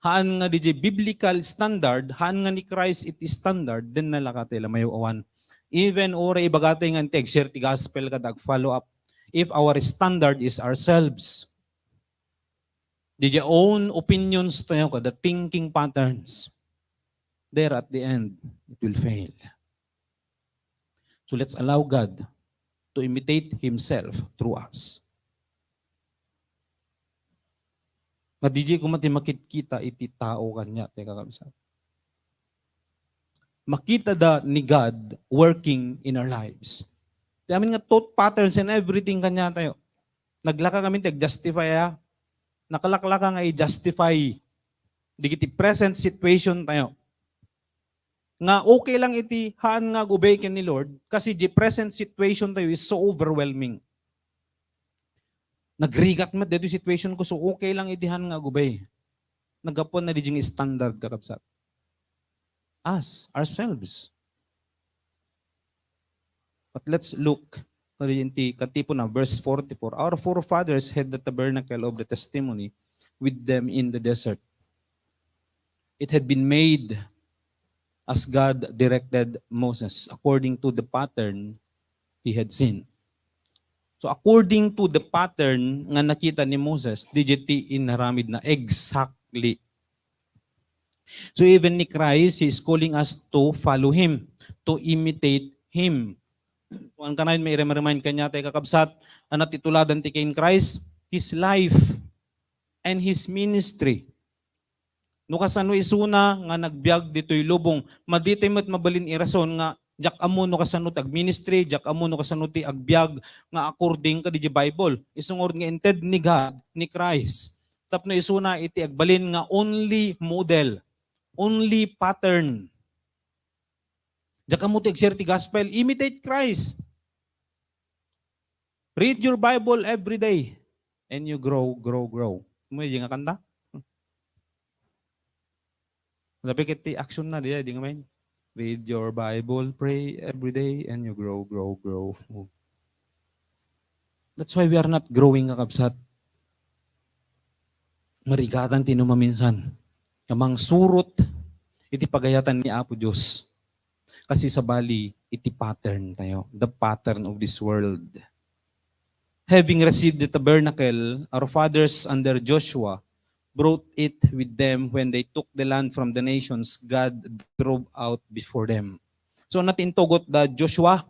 haan nga didiay biblical standard, haan nga ni Christ iti standard, then nalaka tayo la mayaw-awan. Even uray ibaga tayo nga ti ag-share ti gospel kada ag-follow up, if our standard is ourselves, didiay own opinions tayo kada thinking patterns, there at the end, it will fail. So let's allow God to imitate Himself through us. Nga didiay koma ti makitkita iti tao kaniatayo, kakabsat. Makitada ni God working in our lives. Ti amin nga thought patterns and everything kaniatayo. Naglaka kami ti ag-justify, ah. Nakalaklaka nga i-justify digiti present situation tayo. Nga okay lang iti haan nga ag-obey ken ni Lord, kasi the present situation tayo is so overwhelming. Nagrigat met daytoy situation ko, so okay lang iti haan nga ag-obey. Naggapuan na didiay standard, kakabsat. Us, ourselves. But let's look iti katipon na verse forty-four. Our forefathers had the tabernacle of the testimony with them in the desert. It had been made as God directed Moses according to the pattern he had seen. So according to the pattern nga nakita ni Moses, didiay inaramid na exactly. So even ni Christ, He is calling us to follow Him, to imitate Him. Kuan kanayon, may remind kaniatayo, kakabsat, a natituladan ti ken Christ, His life and His ministry. No kasano isuna nga nagbiag ditoy lubong, madi tayo met mabalin irason nga diak ammo no kasano ti agministry, diak ammo no kasano ti agbiag nga according kadi Bible. Isu ngarud nga inted ni God, ni Christ. Tapno isuna iti agbalin nga only model, only pattern. Diak ammo ti ag-share ti gospel, imitate Christ. Read your Bible every day and you grow, grow, grow. Mo nga kanta? Tapi ket ti action na, di, di nga main. Read your Bible, pray every day, and you grow, grow, grow. That's why we are not growing, kakabsat. Marigatan ti no maminsan. Nga mangsurot iti pagayatan ni Apo Dios. Kasi sabali iti pattern tayo, the pattern of this world. Having received the tabernacle, our fathers under Joshua brought it with them when they took the land from the nations God drove out before them. So, natintugot da Joshua,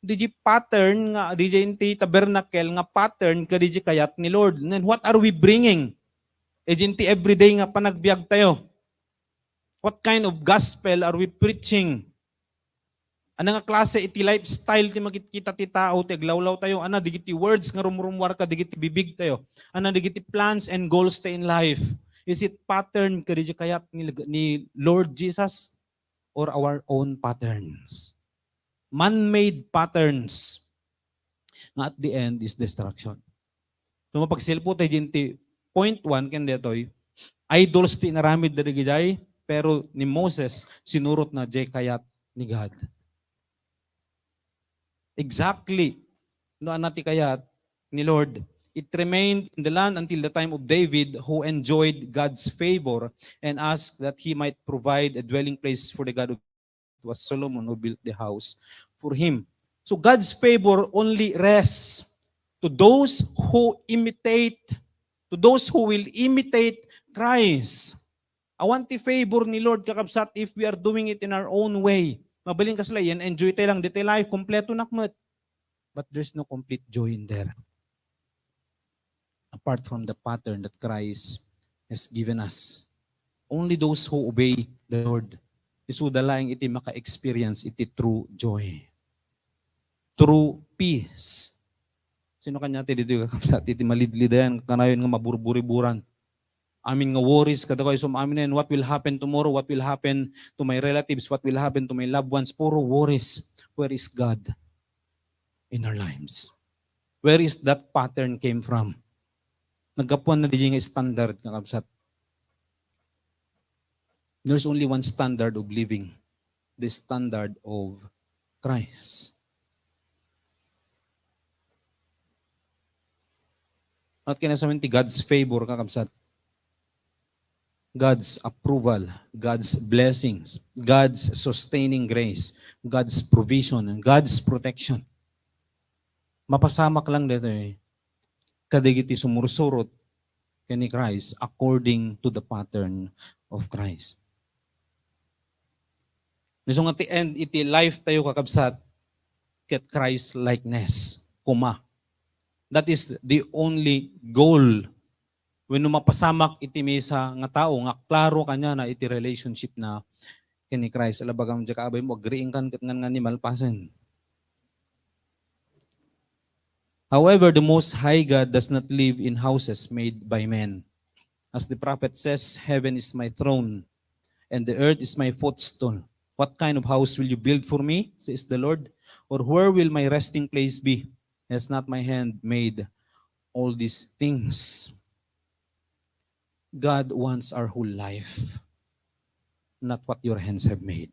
didiay pattern nga, didiay inti tabernacle nga pattern kadi kayat ni Lord. And then what are we bringing? Didiay inti everyday nga panagbiag tayo. What kind of gospel are we preaching? Ano nga klase iti lifestyle ti makitkita ti tao ti aglawlaw tayo? Ano digiti words nga rumrummuar ka digiti bibig tayo? Ano digiti plans and goals tayo in life? Is it pattern kadi kayat ni, ni Lord Jesus or our own patterns? Man-made patterns nga at the end is destruction. So, mapagsilpo tayo din ti point one ken detoy, idols ti inaramid dagijay, pero ni Moses, sinurot na jay kayat ni God. Exactly. No, anna ti kayat ni Lord. It remained in the land until the time of David, who enjoyed God's favor and asked that he might provide a dwelling place for the God of, it was Solomon who built the house for him. So God's favor only rests to those who imitate, to those who will imitate Christ. Awan ti favor ni Lord, kakabsat, if we are doing it in our own way. Mabalin kasla, yan, enjoy tayo lang, di tayo life, kompleto nakmet. But there's no complete joy in there. Apart from the pattern that Christ has given us. Only those who obey the Lord, isuda laeng iti maka-experience iti true joy. True peace. Sino kanya ti dito kakabsat iti malidlidan, kanayon nga maburburiburan? Amin nga worries, kada kayo sum-, amin yan, what will happen tomorrow? What will happen to my relatives? What will happen to my loved ones? Puro worries. Where is God in our lives? Where is that pattern came from? Naggapuan na di nga standard, kakabsat. There's only one standard of living, the standard of Christ. At kinasamin ti God's favor, kakabsat. God's approval, God's blessings, God's sustaining grace, God's provision, and God's protection. Mapasamak lang dito eh. Kadagiti sumursurot ken ni Christ according to the pattern of Christ. Isu nga ti end iti life tayo, kakabsat, ket Christ likeness. Kuma. That is the only goal. Wenno mapasamak iti maysa nga tao nga klaro kaniana iti relationship na ken ni Christ. Ala, bagam diay kaabay mo, agriingkan ket ngan nga ni malpasen. However, the Most High God does not live in houses made by men. As the prophet says, "Heaven is my throne, and the earth is my footstool. What kind of house will you build for me?" says the Lord. "Or where will my resting place be? Has not my hand made all these things?" God wants our whole life, not what your hands have made.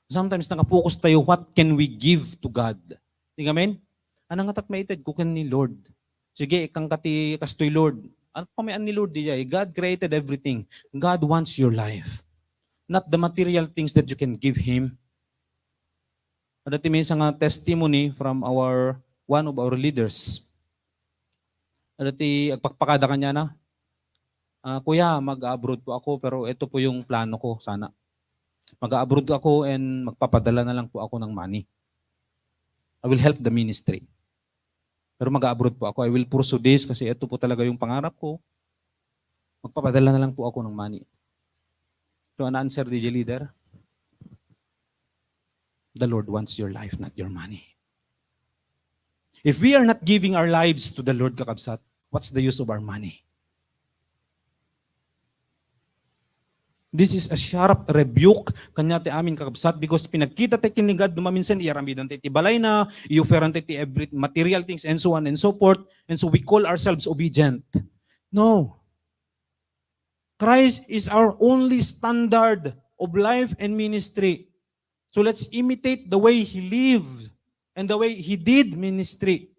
Sometimes nakapokus tayo, what can we give to God? Di amen? Ano nga tat maited ko ken ni Lord? Sige, ikang kati kastoy, Lord. Ano pa may an ni Lord diay? God created everything. God wants your life, not the material things that you can give Him. Ada ti maysa nga testimony from our, one of our leaders. Ada ti agpakpakada kaniana, "Ah, kuya, mag-abroad po ako, pero ito po yung plano ko sana. Mag-abroad ako and magpapadala na lang po ako ng money. I will help the ministry. Pero mag-abroad po ako. I will pursue this kasi ito po talaga yung pangarap ko. Magpapadala na lang po ako ng money." So, ano answer diay leader? The Lord wants your life, not your money. If we are not giving our lives to the Lord, kakabsat, what's the use of our money? This is a sharp rebuke kaniatayo amin, kakabsat, because pinagkita tayo ken ni God, no maminsan, iyaramidan tayo ti balayna, i-offeran tayo ti every material things, and so on and so forth. And so we call ourselves obedient. No. Christ is our only standard of life and ministry. So let's imitate the way He lived and the way He did ministry.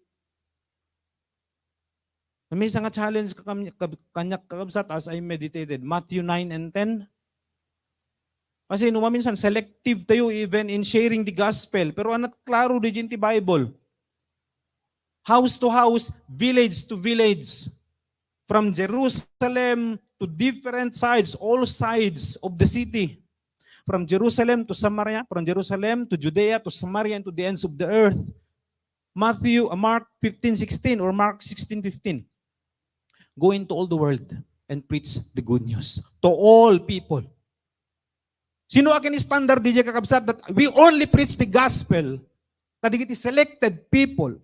May isang challenge kakam-, kab-, kaniak, kakabsat, as I meditated, Matthew nine and ten. Kasi no maminsan, selective tayo even in sharing the gospel. Pero anat klaro diay ti Bible. House to house, village to village. From Jerusalem to different sides, all sides of the city. From Jerusalem to Samaria, from Jerusalem to Judea to Samaria and to the ends of the earth. Matthew, uh, Mark fifteen sixteen or Mark sixteen fifteen. "Go into all the world and preach the good news to all people." Sino akin standard diay, kakabsat, that we only preach the gospel kadagiti selected people?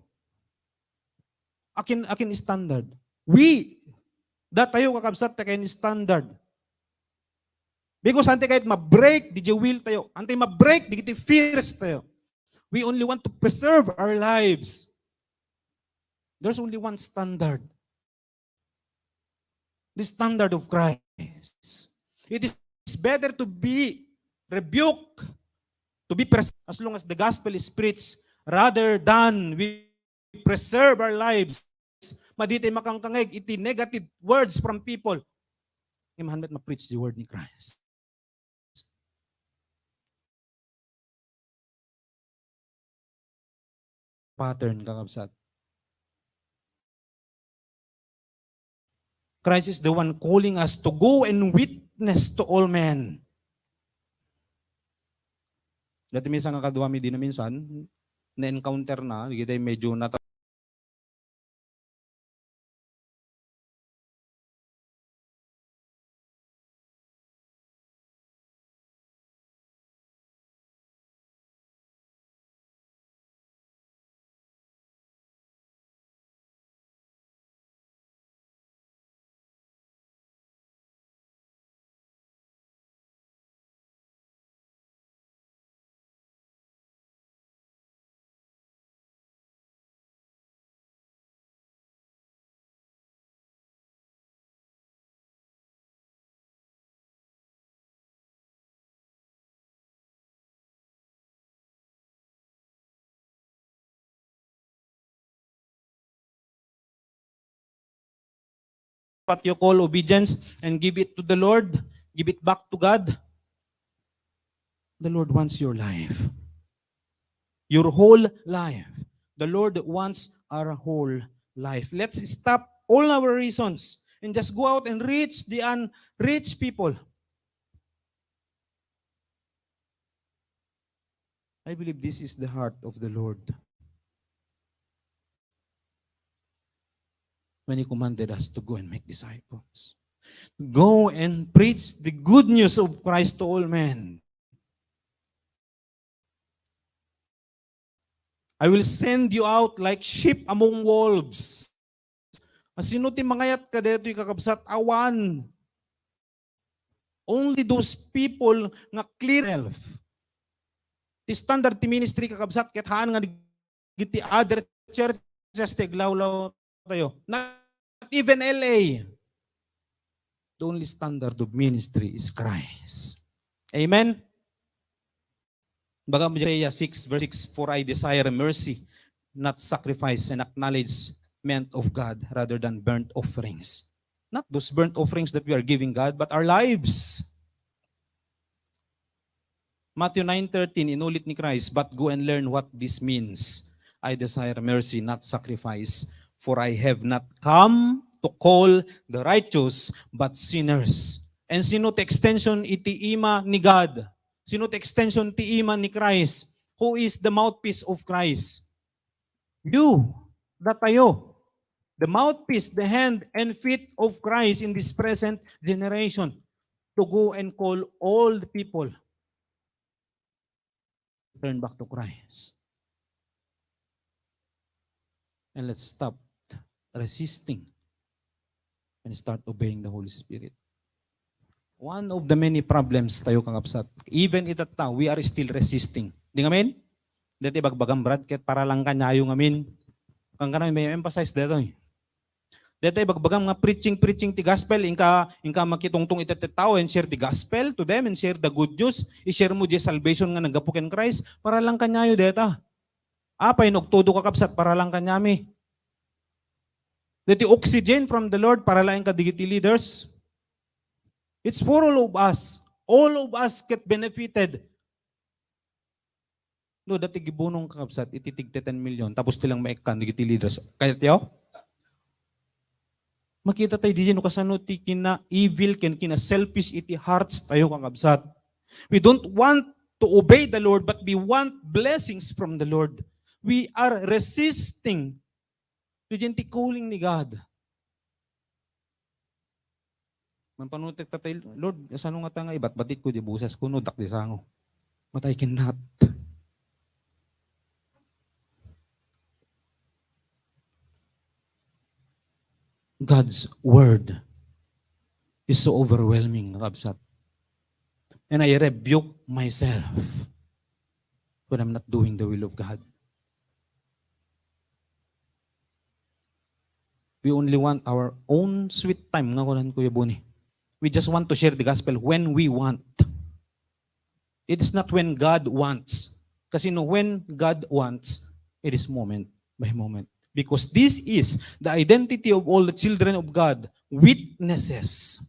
Akin, akin standard. We, datayo, kakabsat, ti akin standard. Because anti kayat ma-break diay will tayo. Anti ma-break diay fears tayo. We only want to preserve our lives. There's only one standard. the standard of Christ. It is better to be rebuked, to be pres-, as long as the gospel is preached, rather than we preserve our lives. Madi tay makangkangeg iti negative words from people. Imahan met ma-preach the word ni Christ. Pattern, kakabsat. Christ is the one calling us to go and witness to all men. Dati minsan nga kaduami di na minsan, na-encounter na, kita medyo nata- What you call obedience and give it to the Lord, give it back to God. The Lord wants your life. Your whole life. The Lord wants our whole life. Let's stop all our reasons and just go out and reach the unreached people. I believe this is the heart of the Lord when He commanded us to go and make disciples. Go and preach the good news of Christ to all men. I will send you out like sheep among wolves. Asino ti mangayat ka daytoy, kakabsat? Awan. Only those people nga clear health. Ti standard ti ministry, kakabsat, ket haan nga dagiti other churches ti aglawlaw tayo. Not even L A. The only standard of ministry is Christ. Amen? Baga mo Isaiah six verse six, "For I desire mercy, not sacrifice, and acknowledgement of God rather than burnt offerings." Not those burnt offerings that we are giving God, but our lives. Matthew nine thirteen, inulit ni Christ, "But go and learn what this means. I desire mercy, not sacrifice, for I have not come to call the righteous, but sinners." And sino ti extension iti ima ni God? Sino ti extension ti ima ni Christ? Who is the mouthpiece of Christ? You, datayo. The mouthpiece, the hand and feet of Christ in this present generation to go and call all the people turn back to Christ. And let's stop resisting and start obeying the Holy Spirit. One of the many problems tayo, kakabsat. Even itatta, we are still resisting. Di ngamin? Dati bagbagam, Brad, ket para lang kaniayo ngamin. Kan kanayon, may emphasize dito eh. Dati bagbagam nga preaching, preaching ti gospel, inka, inka makitungtong iti tao and share the gospel to them and share the good news. I-share mo di salvation nga naggapu ken Christ, para lang kaniayo deta. Apay no agtudo, kakabsat, para lang kaniami. Dati oxygen from the Lord, para lang kadagiti leaders. It's for all of us. All of us get benefited. No, dati gibunong, kakabsat, iti tigte ten million, tapos ti lang maikkan, dagiti leaders. Kayat yaw? Makita tayo di no kasano ti kina-evil ken kina-selfish iti hearts tayo, kakabsat. We don't want to obey the Lord, but we want blessings from the Lord. We are resisting to ti calling ni God. Manpanutek ta tayo, "Lord, asano nga ta nga ibatbatik ko di boses ko, no, dak di sango." But I cannot. God's word is so overwhelming, kakabsat. And I rebuke myself when I'm not doing the will of God. we only want our own sweet time, nga kunan Kuya Boni. We just want to share the gospel when we want. It is not when God wants. Kasi no, when God wants, it is moment by moment. Because this is the identity of all the children of God, witnesses.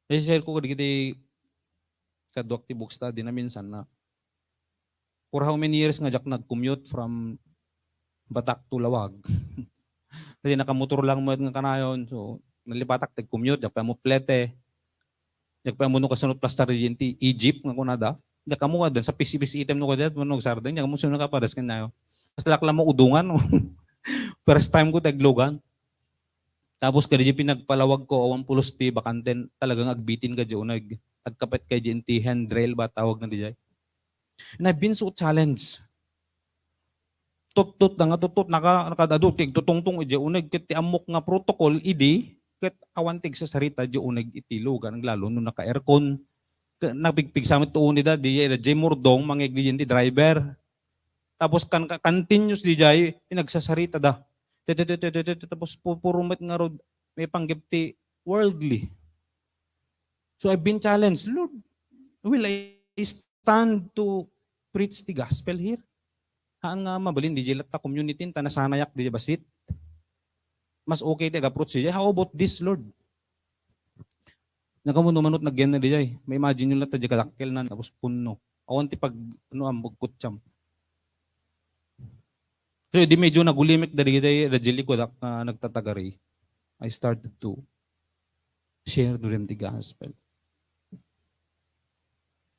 I-share ko kadagiti kaduak ti book study na minsan na, for how many years nga diak nag-commute from Batac to Laoag. Kasi nakamotor lang met nga kanayon. So, nalipatak ti commute, diak pay ammo plete. Diak pay ammo no kasano plastar diay ti Egypt nga kunada. Diak ammo kadan sa pisi-pisi item no kadan, no sardeng, diak ammo sino nakapares kanayon. Basta lak lang maudungan. First time ko ti aglugan. Tapos kadi diay pinagpalawag ko, awan pulos ti bakanten, talagang agbitin ka diay uneg. Agkapet ka diay ti handrail ba tawag na diay. And I've been so challenged. Tuttot na nga tuttot, naka-, nakadado, ti agtutungtong idiay uneg, ket ti ammok nga protocol idi, ket awan ti agsasarita idiay uneg iti lugan, lalo no naka-aircon. Ke-, napigpigsa met ti uneg da, di, di murdong, mangeg di, di driver. Tapos kan-, ka-, continuous diay, pinagsasarita da. Te, te, te, te, te, te, tapos pu-, puro met ngarud, maipanggep ti worldly. So I've been challenged, "Lord, will I stand to preach the gospel here?" Haan nga mabalin, diay latta community, ta nasanayak diay bassit. Mas okay ti ag-approach diay. "How about this, Lord?" Nakamuno manot nagyan na diay. Ma-imagine yo latta diay kadakkel na, tapos punno. Awan ti pag, ano, am, pagkutsam. So, di medyo nagulimek dagiti, dagiti likudak nga nagtatagari. I started to share to them the gospel.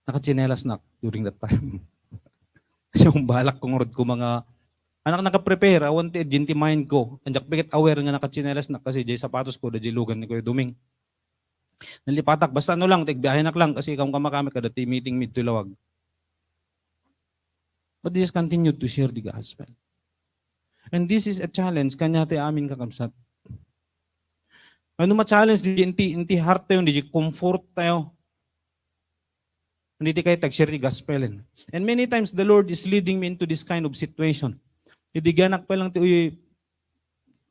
Nakatsinelas na during that time. Kasi ang balak ko ngarud ko mga, anak, naka-prepare, awan ti agent ti mind ko. Anjak piket aware nga nakatsinelas na kasi diay sapatos ko, diay lugan ni Kuya Duming. Nalipatak, basta ano lang, ti agbiahenak lang kasi ikaw kamakamit kada ti meeting midto Laoag. But they just continued to share the gospel. And this is a challenge kaniatayo amin, kakabsat. Ano ma-challenge diay inti, inti heart tayo, diay comfort tayo. Hindi ti kayo tag-share the gospel. And many times the Lord is leading me into this kind of situation. Idi agyanak pa lang ti,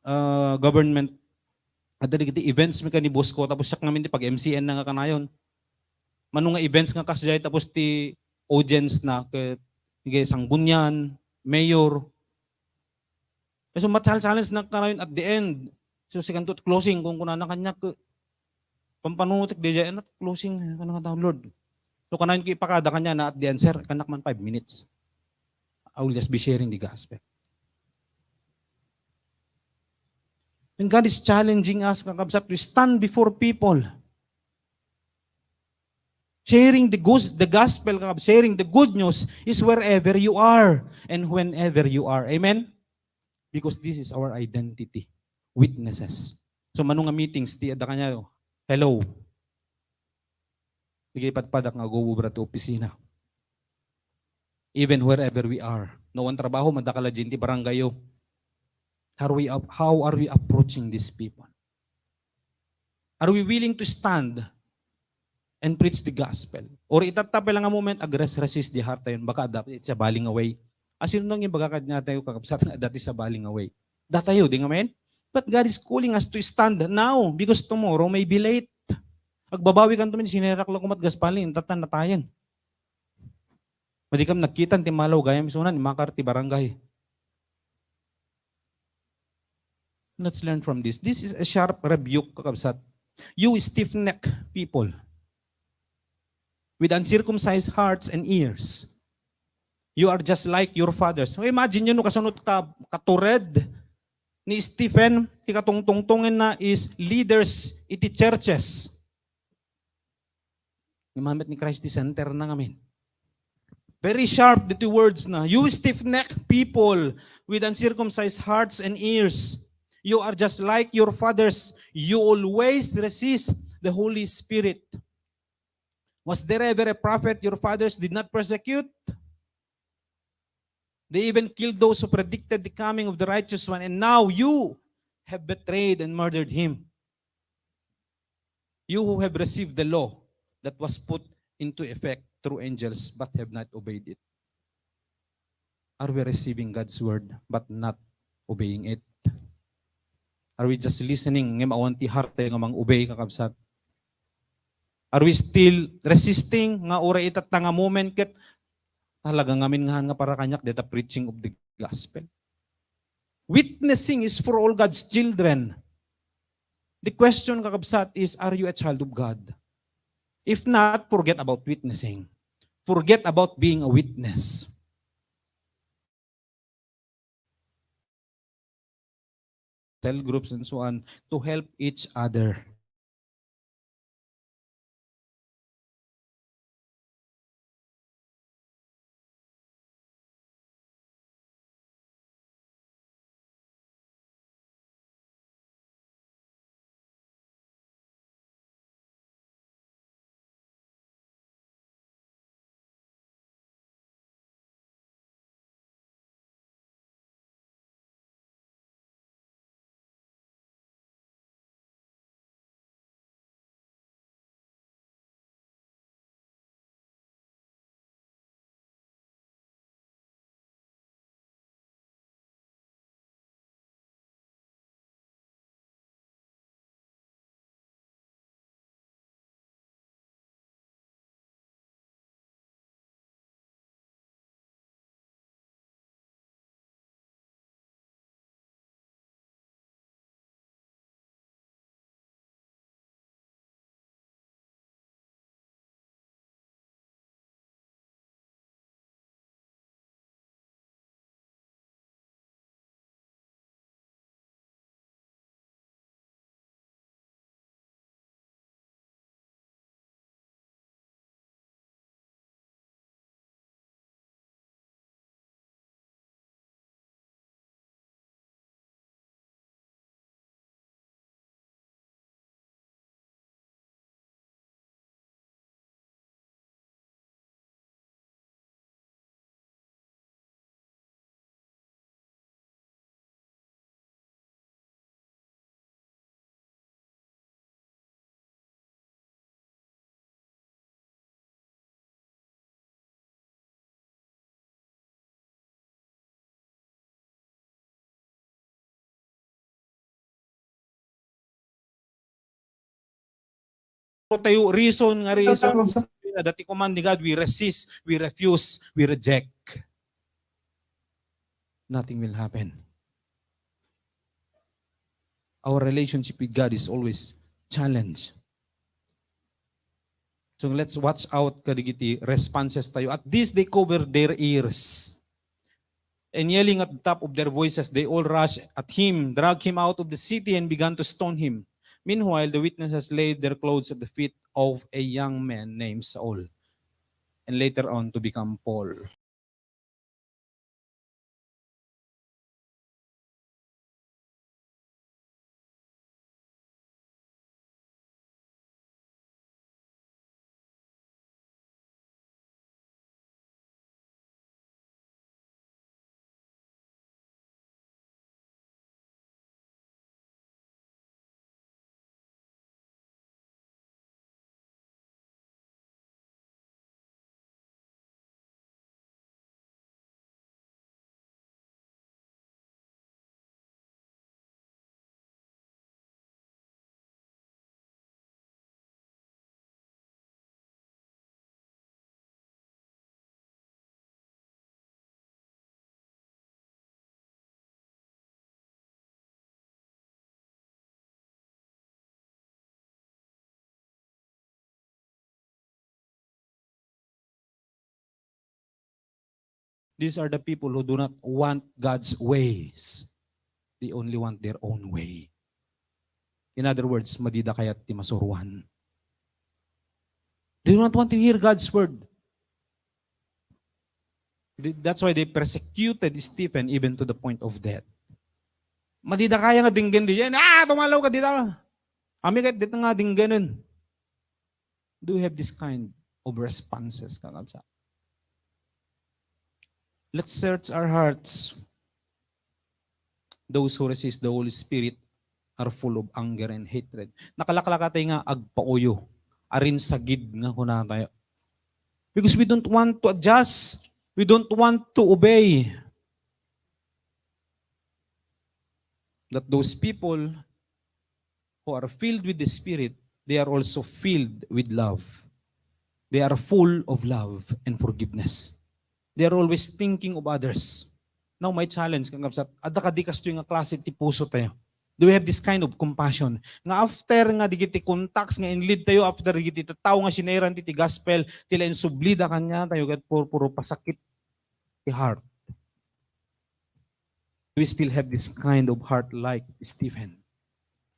uh, government, adda dagiti events mi ken ni boss ko, tapos siak ngamin ti pag-M C-an na nga kanayon. Mano nga events nga kasdiay, tapos ti audience na ket, sige, sanggunian, mayor. So, ma-challenge na kanayon at the end. So, sikanto closing, kunkunana kaniak, pampanunotek diay, "Ano, closing, ano nga tao, Lord?" So, kanayon ko ipakada kaniana at the end, "Sir, kanak man five minutes. I will just be sharing the gospel." And God is challenging us, kakabsat, to stand before people. Sharing the gos-, the gospel, kakab-, sharing the good news is wherever you are and whenever you are. Amen? Because this is our identity. Witnesses. So, mano nga meetings, ti adda kaniayo, "Hello." Di kayo padpadak nga agubra ti opisina. Even wherever we are. No, ang trabaho, madakal a diay ti barangay yo. Are we up-, how are we approaching these people? Are we willing to stand and preach the gospel? Or itatta pay lang a moment, agresresist diay heart tayo, baka adda ti sabali nga way. Asino nang ibaga kaniatayo, kakabsat, nga adda ti sabali nga way? Datayo, di nga men? But God is calling us to stand now because tomorrow may be late. Agbabawi kanto men, sinerak lang kumat gaspalin, tatan natayan. Madi kam nagkitan ti malaw gayam isunan, imakar ti barangay. Let's learn from this. This is a sharp rebuke, kakabsat. You stiff-necked people with uncircumcised hearts and ears. You are just like your fathers. So imagine nyo, no, kasano ka, katured ni Stephen, ti katungtungtongen na is leaders iti churches. Imam met ni Christ ti center na ngamin. Very sharp diti words na. "You stiff-necked people with uncircumcised hearts and ears. You are just like your fathers. You always resist the Holy Spirit. Was there ever a prophet your fathers did not persecute? They even killed those who predicted the coming of the righteous one, and now you have betrayed and murdered him. You who have received the law that was put into effect through angels but have not obeyed it." Are we receiving God's word but not obeying it? Are we just listening ngem awan ti heart tayo nga mang-obey, kakabsat? Are we still resisting nga uray itatta nga moment ket talaga ngamin nga haan nga para kaniak deta preaching of the gospel? Witnessing is for all God's children. The question, kakabsat, is, are you a child of God? If not, forget about witnessing. Forget about being a witness. Cell groups and so on to help each other. Tayo, reason nga reason, dati command ni God, we resist, we refuse, we reject. Nothing will happen. Our relationship with God is always challenged. So let's watch out kadagiti responses tayo. At this, they covered their ears. And yelling at the top of their voices, they all rushed at him, dragged him out of the city, and began to stone him. Meanwhile, the witnesses laid their clothes at the feet of a young man named Saul, and later on to become Paul. These are the people who do not want God's ways. They only want their own way. In other words, madida kayat ti masuruan. They do not want to hear God's word. That's why they persecuted Stephen even to the point of death. Madida kaya nga dinggen di, "Ah, tumalaw ka dita. Ami ket dita nga dinggenan." Do we have this kind of responses, kakabsat? Let's search our hearts. Those who resist the Holy Spirit are full of anger and hatred. Nakalaklakatay nga agpauyo. Arin sagid nga kunatayo. Because we don't want to adjust. We don't want to obey. that those people who are filled with the Spirit, they are also filled with love. They are full of love and forgiveness. They are always thinking of others. Now, my challenge, kakabsat, adda kadi kastoy nga klase ti puso tayo? Do we have this kind of compassion? Nga after nga digiti contacts nga inlead tayo, after digiti tattao nga sinaran ti, ti gospel, ti la insublida kaniatayo, ket purpuro pasakit ti heart. We still have this kind of heart like Stephen.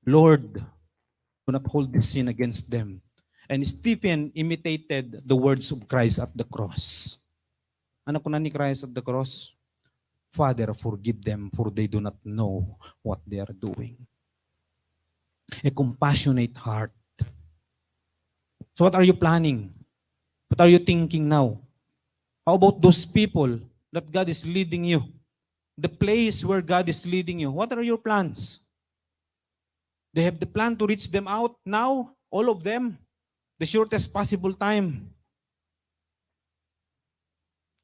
Lord, do not hold this sin against them. And Stephen imitated the words of Christ at the cross. Ano kuna ni Christ at the cross? "Father, forgive them, for they do not know what they are doing." A compassionate heart. So what are you planning? What are you thinking now? How about those people that God is leading you? The place where God is leading you. What are your plans? Do you have the plan to reach them out now? All of them? The shortest possible time.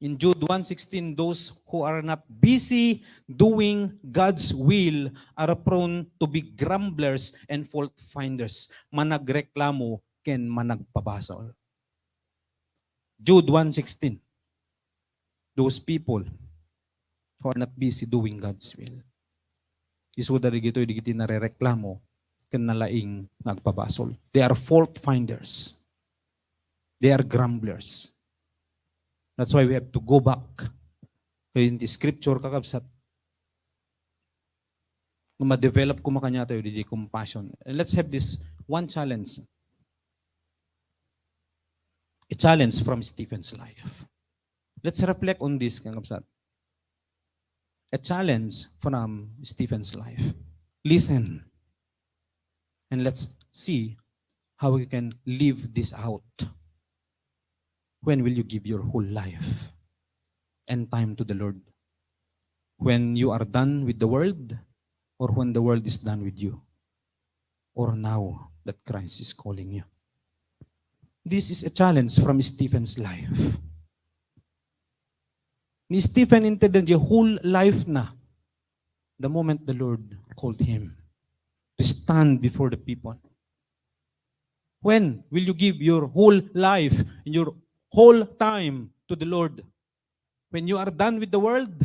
In Jude one sixteen, those who are not busy doing God's will are prone to be grumblers and fault finders. Managreklamo ken managpabasol. Jude one sixteen. Those people who are not busy doing God's will. Isuda dagitoy digiti narereklamo ken nalaing nga agpabasol. They are fault finders. They are grumblers. That's why we have to go back kay in the scripture, kakabsat, nga ma-develop koma kaniatayo diay compassion. And let's have this one challenge. A challenge from Stephen's life. Let's reflect on this, kakabsat. A challenge from Stephen's life. Listen. And let's see how we can live this out. When will you give your whole life and time to the Lord? When you are done with the world, or when the world is done with you? Or now that Christ is calling you? This is a challenge from Stephen's life. Ni Stephen, inted diay whole life na, the moment the Lord called him to stand before the people. When will you give your whole life and your whole time to the Lord? When you are done with the world?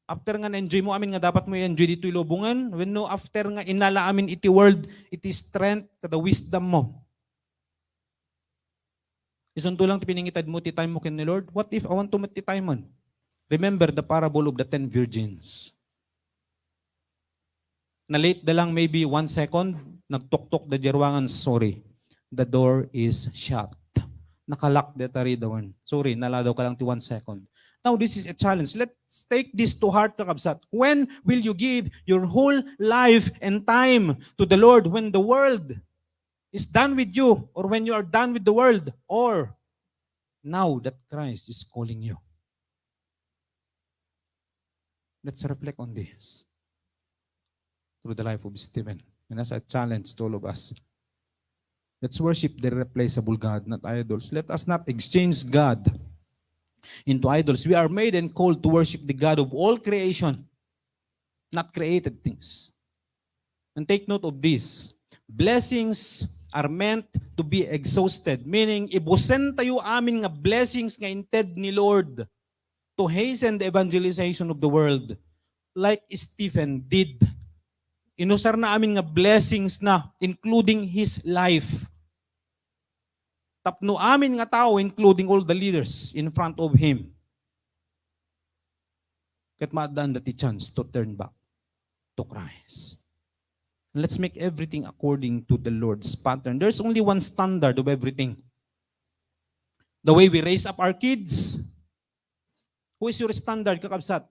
After nga na-enjoy mo amin nga dapat mo i-enjoy ditoy lubongan, wenno after nga inala amin iti world iti strength kada wisdom mo? Isunto lang ti pinangited mo ti time mo ken ni Lord. What if awan to met ti time man? Remember the parable of the ten virgins. Na-late da lang maybe one second, nagtuktok da diay ruangan, "Sorry, the door is shut." Naka-lock dayta ridawan. "Sorry, naladaw ka lang ti one second." Now, this is a challenge. Let's take this to heart, kakabsat. When will you give your whole life and time to the Lord? When the world is done with you, or when you are done with the world, or now that Christ is calling you? Let's reflect on this through the life of Stephen. And as a challenge to all of us, let's worship the irreplaceable God, not idols. Let us not exchange God into idols. We are made and called to worship the God of all creation, not created things. And take note of this. Blessings are meant to be exhausted. Meaning, ibusen tayo amin nga blessings nga inted ni Lord to hasten the evangelization of the world, like Stephen did. Inusar na amin nga blessings na, including his life. Tapno amin nga tao, including all the leaders in front of him, ket maaddaan da ti chance to turn back to Christ. And let's make everything according to the Lord's pattern. There's only one standard of everything. The way we raise up our kids, who is your standard, kakabsat?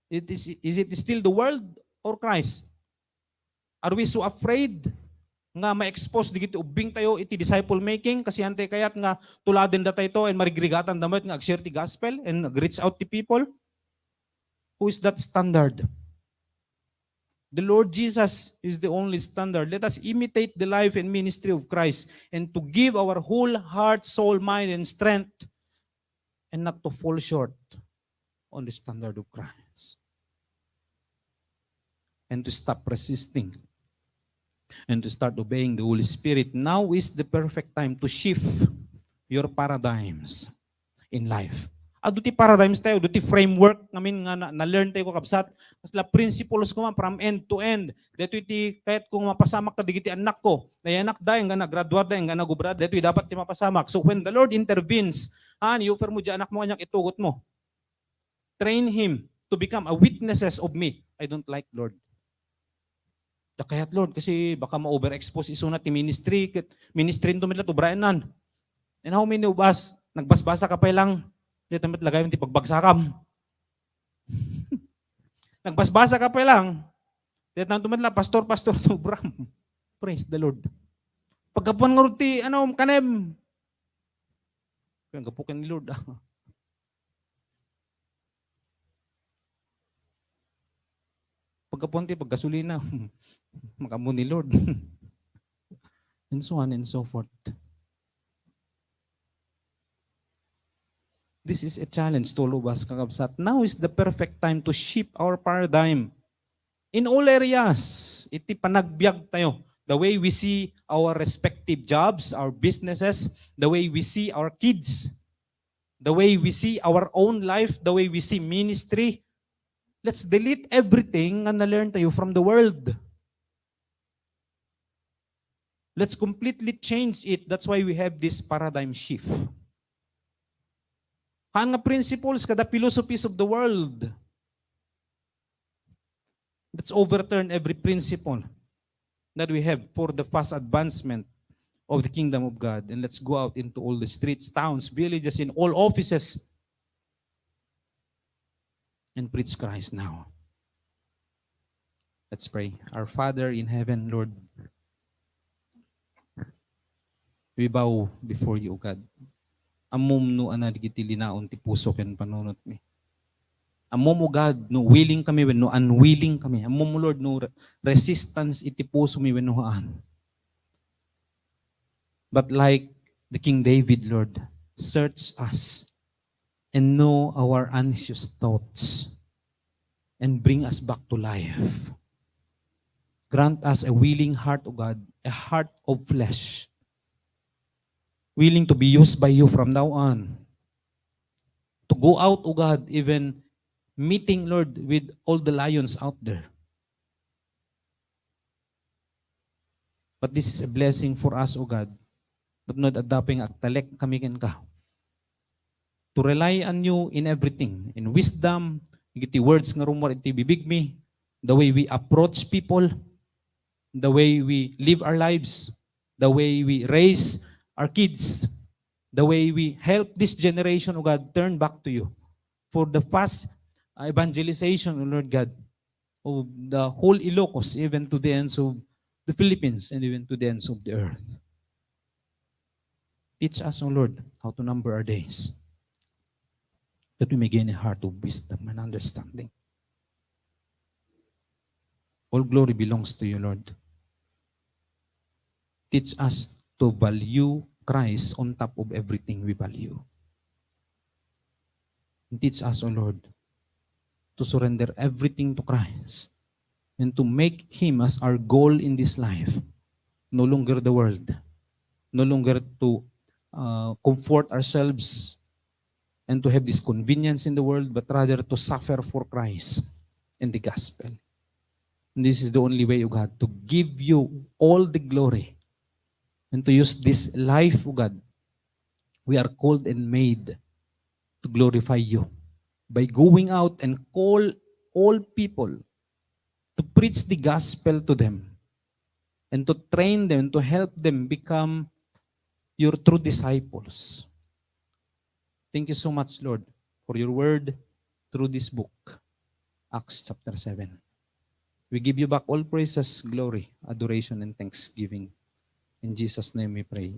It is, is it still the world or Christ? Are we so afraid nga ma-expose digiti ubbing tayo iti disciple making? Kasi antay kayat nga tuladen datayto and marigrigatanda met nga ag-share ti gospel and ag-reach out ti people? Who is that standard? The Lord Jesus is the only standard. Let us imitate the life and ministry of Christ and to give our whole heart, soul, mind, and strength and not to fall short on the standard of Christ. and to stop resisting and to start obeying the Holy Spirit. Now is the perfect time to shift your paradigms in life. Adu ti paradigms tayo, adu ti framework ngamin nga na, na-learn tayo, kakabsat, kasla principles ko man from end to end. Daytoy ti kayat ko nga mapasamak kadagiti annak ko. Nayanak da, enggana graduar da, enggana gubra da. Daytoy dapat ti mapasamak. So when the Lord intervenes, han, i-offer mo di anak mo kaniak, itugot mo. Train him to become a witnesses of me. I don't like, Lord. Da kayat, Lord, kasi baka ma-overexpose isuna ti ministry, ket ministry nto met la ti ubraennan. And how many of us, nagbasbasa ka pay lang, dita met lagayam ti pagbagsakam. Nagbasbasa ka pay lang, dita met la, pastor, pastor, sobram. Praise the Lord. Paggapuan ngarud ti, ano, kanem. Kaya gapu ken ni Lord, ah. Paggapuan ti paggasolina, makaammo ni Lord. And so on and so forth. This is a challenge to all of us, kakabsat. Now is the perfect time to shift our paradigm in all areas. Iti panagbiag tayo, the way we see our respective jobs, our businesses, the way we see our kids, the way we see our own life, the way we see ministry. Let's delete everything nga na-learn tayo from the world. Let's completely change it. That's why we have this paradigm shift. Haan nga principles kada philosophies of the world. Let's overturn every principle that we have for the fast advancement of the kingdom of God. And let's go out into all the streets, towns, villages, in all offices, and preach Christ now. Let's pray. Our Father in heaven, Lord, we bow before you, O God. Ammom no ania dagiti linaon ti puso ken panunotmi. Ammom, O God, no willing kami wenno unwilling kami. Ammom, Lord, no re-, resistance iti pusomi wenno haan. But like the King David, Lord, search us and know our anxious thoughts and bring us back to life. Grant us a willing heart, O God, a heart of flesh, willing to be used by you from now on, to go out, O God, even meeting, Lord, with all the lions out there. But this is a blessing for us, O God. Tapno adda pay nga agtalek kami kenka. To rely on you in everything, in wisdom, iti words nga rummuar iti bibigmi, the way we approach people, the way we live our lives, the way we raise our kids, the way we help this generation, O God, turn back to you for the fast, uh, evangelization, O Lord God, of the whole Ilocos, even to the ends of the Philippines and even to the ends of the earth. Teach us, O Lord, how to number our days, that we may gain a heart of wisdom and understanding. All glory belongs to you, Lord. Teach us to value Christ on top of everything we value. And teach us, O Lord, to surrender everything to Christ and to make Him as our goal in this life. No longer the world, no longer to, uh, comfort ourselves and to have this convenience in the world, but rather to suffer for Christ and the gospel. And this is the only way, O God, to give you all the glory and to use this life, O God, we are called and made to glorify you by going out and call all people to preach the gospel to them and to train them, to help them become your true disciples. Thank you so much, Lord, for your word through this book, Acts chapter seven. We give you back all praises, glory, adoration, and thanksgiving. In Jesus' name we pray.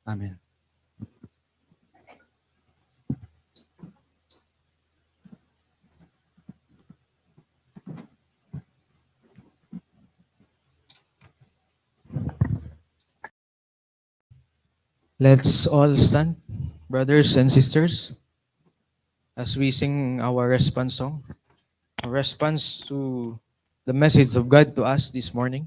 Amen. Let's all stand, brothers and sisters, as we sing our response song. A response to the message of God to us this morning.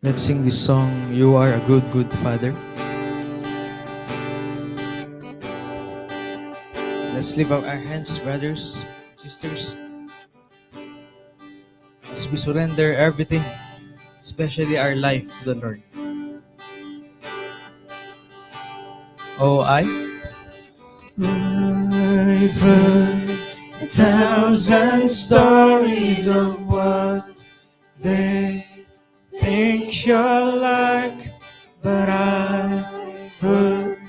Let's sing this song, "You Are a Good, Good Father." Let's lift up our hands, brothers, sisters, as we surrender everything, especially our life, to the Lord. Oh, I. I've heard a thousand stories of what they think you're like, but I heard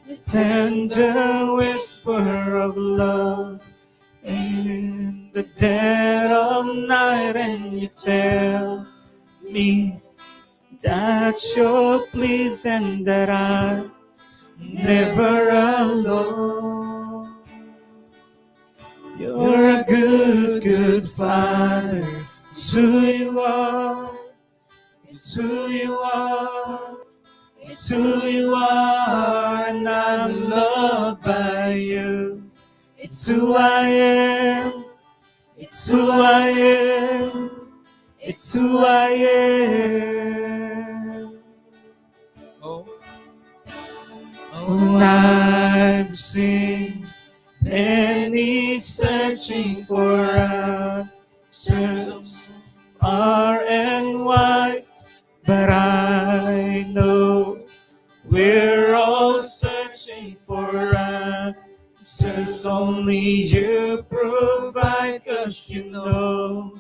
the tender whisper of love in the dead of night, and you tell me that you're pleased and that I'm never alone. You're a good, good father. It's who you are. It's who you are. It's who you are, and I'm loved by you. It's who I am. It's who I am. It's who I am. Oh. Oh, I've seen many searching for answers far and wide, but I know we're all searching for answers only you provide, 'cause you know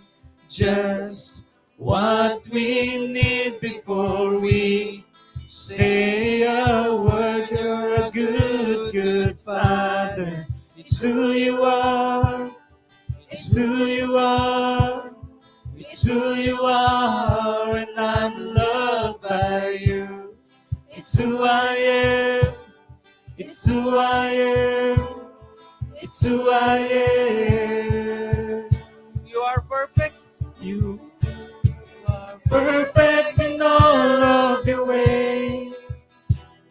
just what we need before we say a word. You're a good, good father. It's who you are. It's who you are. It's who you are, and I'm loved by you. It's who I am. It's who I am. It's who I am. You are perfect. You are perfect in all of your ways.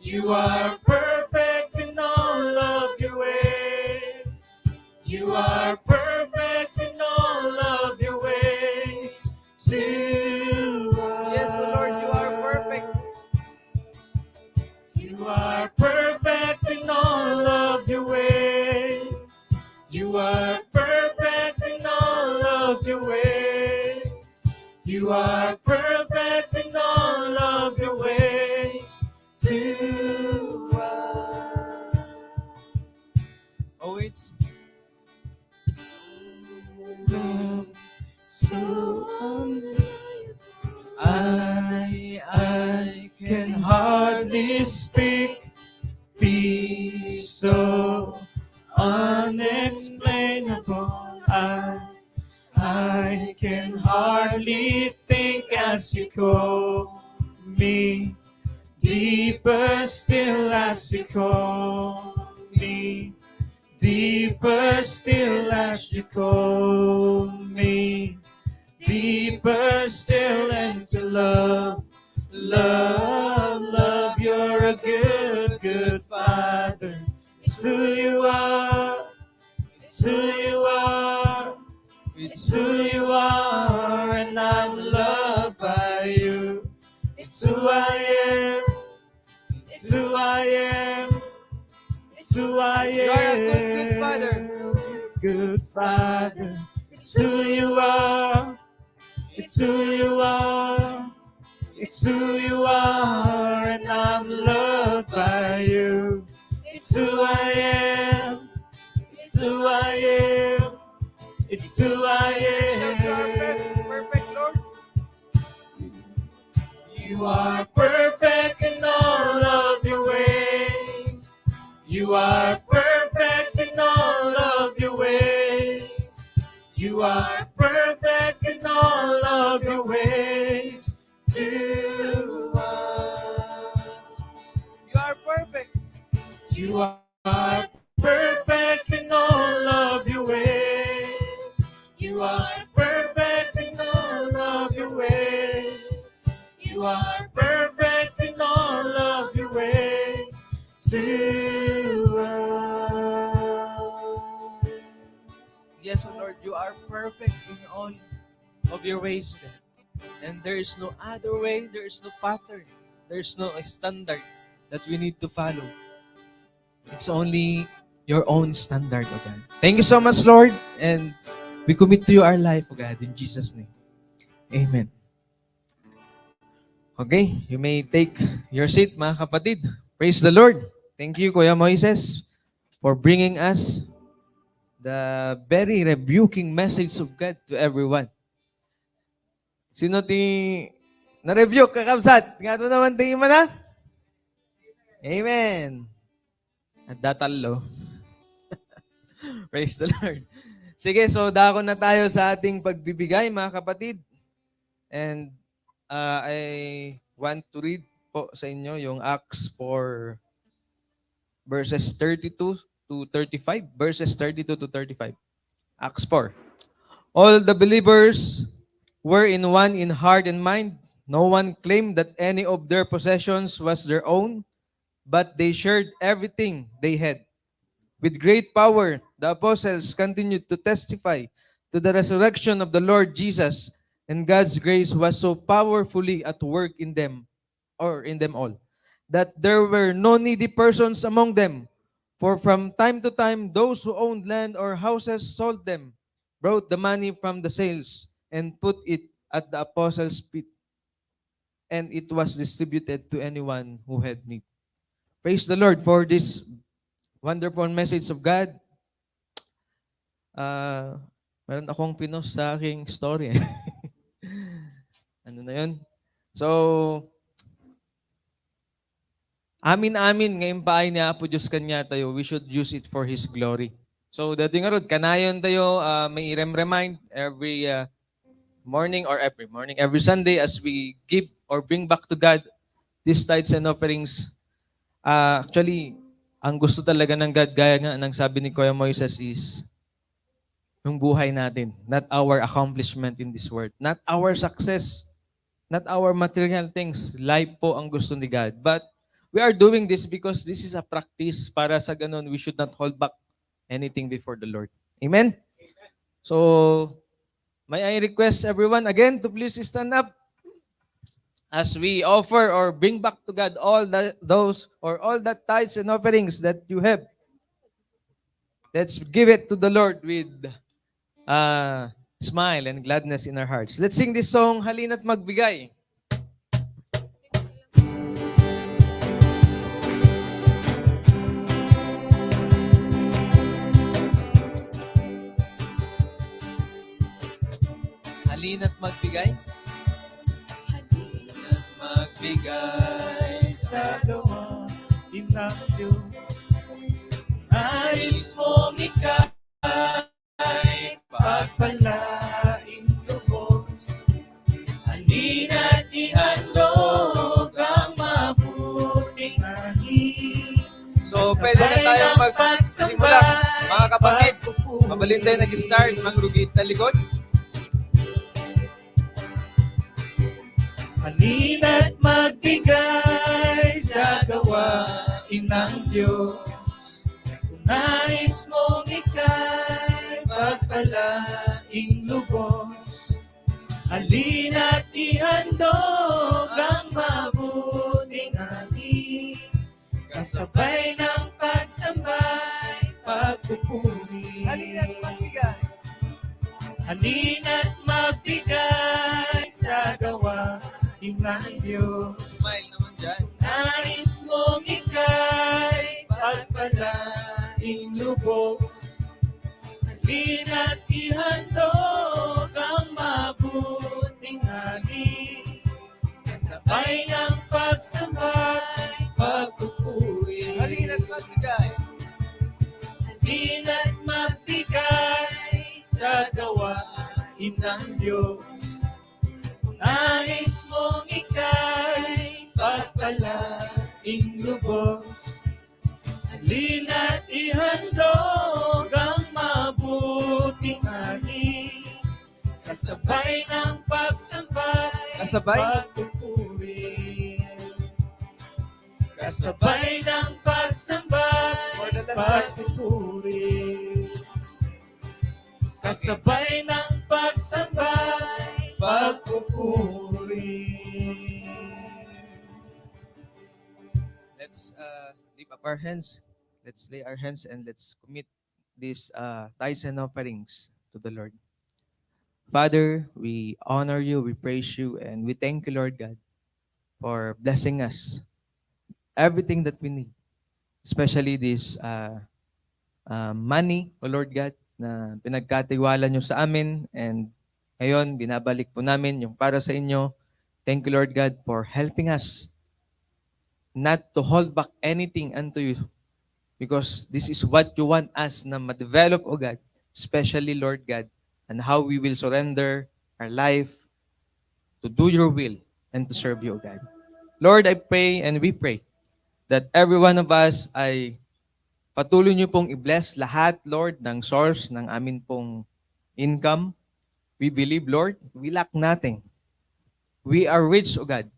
You are perfect in all of your ways. You are perfect in all of your ways to us. Yes, O Lord, you are perfect. You are perfect in all of your ways. You are perfect in all of your ways. You are perfect in all of your ways to us. Oh, it's love so unbearable. I, I can hardly speak. Peace so unexplainable. I, I can hardly think as you call me. Deeper still as you call me. Deeper still as you call me. Deeper still into love. Love, love, you're a good, good father. It's who you are. It's who you are. It's who you are, and I'm loved by you. It's who I am. It's who I am. It's who I am. You are a good, good father. Good father. It's who you are. It's who you are. It's who you are, and I'm loved by you. It's who I am. It's who I am. It's who I am. Perfect, perfect, Lord. You are perfect in all of your ways. You are perfect in all of your ways. You are perfect in all of your ways to us. You are perfect. You are perfect in all of your ways. You are perfect are perfect in all of your ways to us. Yes, O Lord, you are perfect in all of your ways, God. And there is no other way, there is no pattern, there is no standard that we need to follow. It's only your own standard, O God. Thank you so much, Lord. And we commit to you our life, O God, in Jesus' name. Amen. Okay, you may take your seat, mga kapatid. Praise the Lord. Thank you, Kuya Moises, for bringing us the very rebuking message of God to everyone. Sino ti na-rebuke, kakabsat? Nga to naman ti imana? Amen. At datallo. Praise the Lord. Sige, so dako na tayo sa ating pagbibigay, mga kapatid. And uh, I want to read po sa inyo yung Acts four, verses thirty-two to thirty-five. Verses thirty-two to thirty-five. Acts four. All the believers were in one in heart and mind. No one claimed that any of their possessions was their own, but they shared everything they had. With great power, the apostles continued to testify to the resurrection of the Lord Jesus, and God's grace was so powerfully at work in them, or in them all, that there were no needy persons among them. For from time to time, those who owned land or houses sold them, brought the money from the sales, and put it at the apostles' feet, and it was distributed to anyone who had need. Praise the Lord for this wonderful message of God. Ah, meron akong pinost sa aking story. Ano na yun? So, amin-amin nga impaay ni Apo Diyos kaniatayo, we should use it for His glory. So, daytoy ngarud, kanayon tayo, ah, mairem-remind every ah, morning or every morning, every Sunday as we give or bring back to God these tithes and offerings. Ah, actually, ang gusto talaga ng God, gaya nga ng sabi ni Kuya Moises, is yung buhay natin, not our accomplishment in this world, not our success, not our material things. Life po ang gusto ni God. But we are doing this because this is a practice para sa ganun, we should not hold back anything before the Lord. Amen? So, may I request everyone again to please stand up as we offer or bring back to God all the, those or all the tithes and offerings that you have. Let's give it to the Lord with uh, smile and gladness in our hearts. Let's sing this song, Halina't Magbigay. Halina't magbigay. Halina't magbigay sa gawain ng Diyos. Nais mong ika'y pagpalaing lubos. Halina't ihandog ang mabuting ani. So, pwede na tayong magsimula, mga kapatid. Mabalin tayo nag-start, Mang Rugi, talikod. Halina't magbigay sa gawain ng Diyos. Kung nais mong ika'y pagpalaing lubos, halina't ihandog ang mabuting ani. Kasabay ng pagsambay, pagpupuri. Halina't magbigay. Halina't magbigay sa gawain ng Diyos. Smile naman dyan. Nais mong ika'y pagpalaing lubos. Halina't ihandog ang mabuting ani. Kasabay ng pagsambay, pagpupuri. Halina't magbigay. Halina't magbigay sa gawain ng Diyos. Kung nais mong ika'y pagpalaing lubos, halina't ihandog ang mabuting ani. Kasabay ng pagsambay, kasabay? Pagpupuri. Kasabay ng pagsamba, for the last time, pagpupuri. Kasabay ng pagsamba, pagpupuri. Let's uh, lift up our hands. Let's lay our hands and let's commit these uh, tithes and offerings to the Lord. Father, we honor you, we praise you, and we thank you, Lord God, for blessing us everything that we need, especially this uh, uh, money, O Lord God, na pinagkatiwala nyo sa amin. And ngayon, binabalik po namin yung para sa inyo. Thank you, Lord God, for helping us not to hold back anything unto you, because this is what you want us na ma-develop, O God, especially, Lord God, and how we will surrender our life to do your will and to serve you, O God. Lord, I pray and we pray that every one of us ay patuloy niyo pong i-bless lahat, Lord, ng source ng amin pong income. We believe, Lord, we lack nothing. We are rich, O God.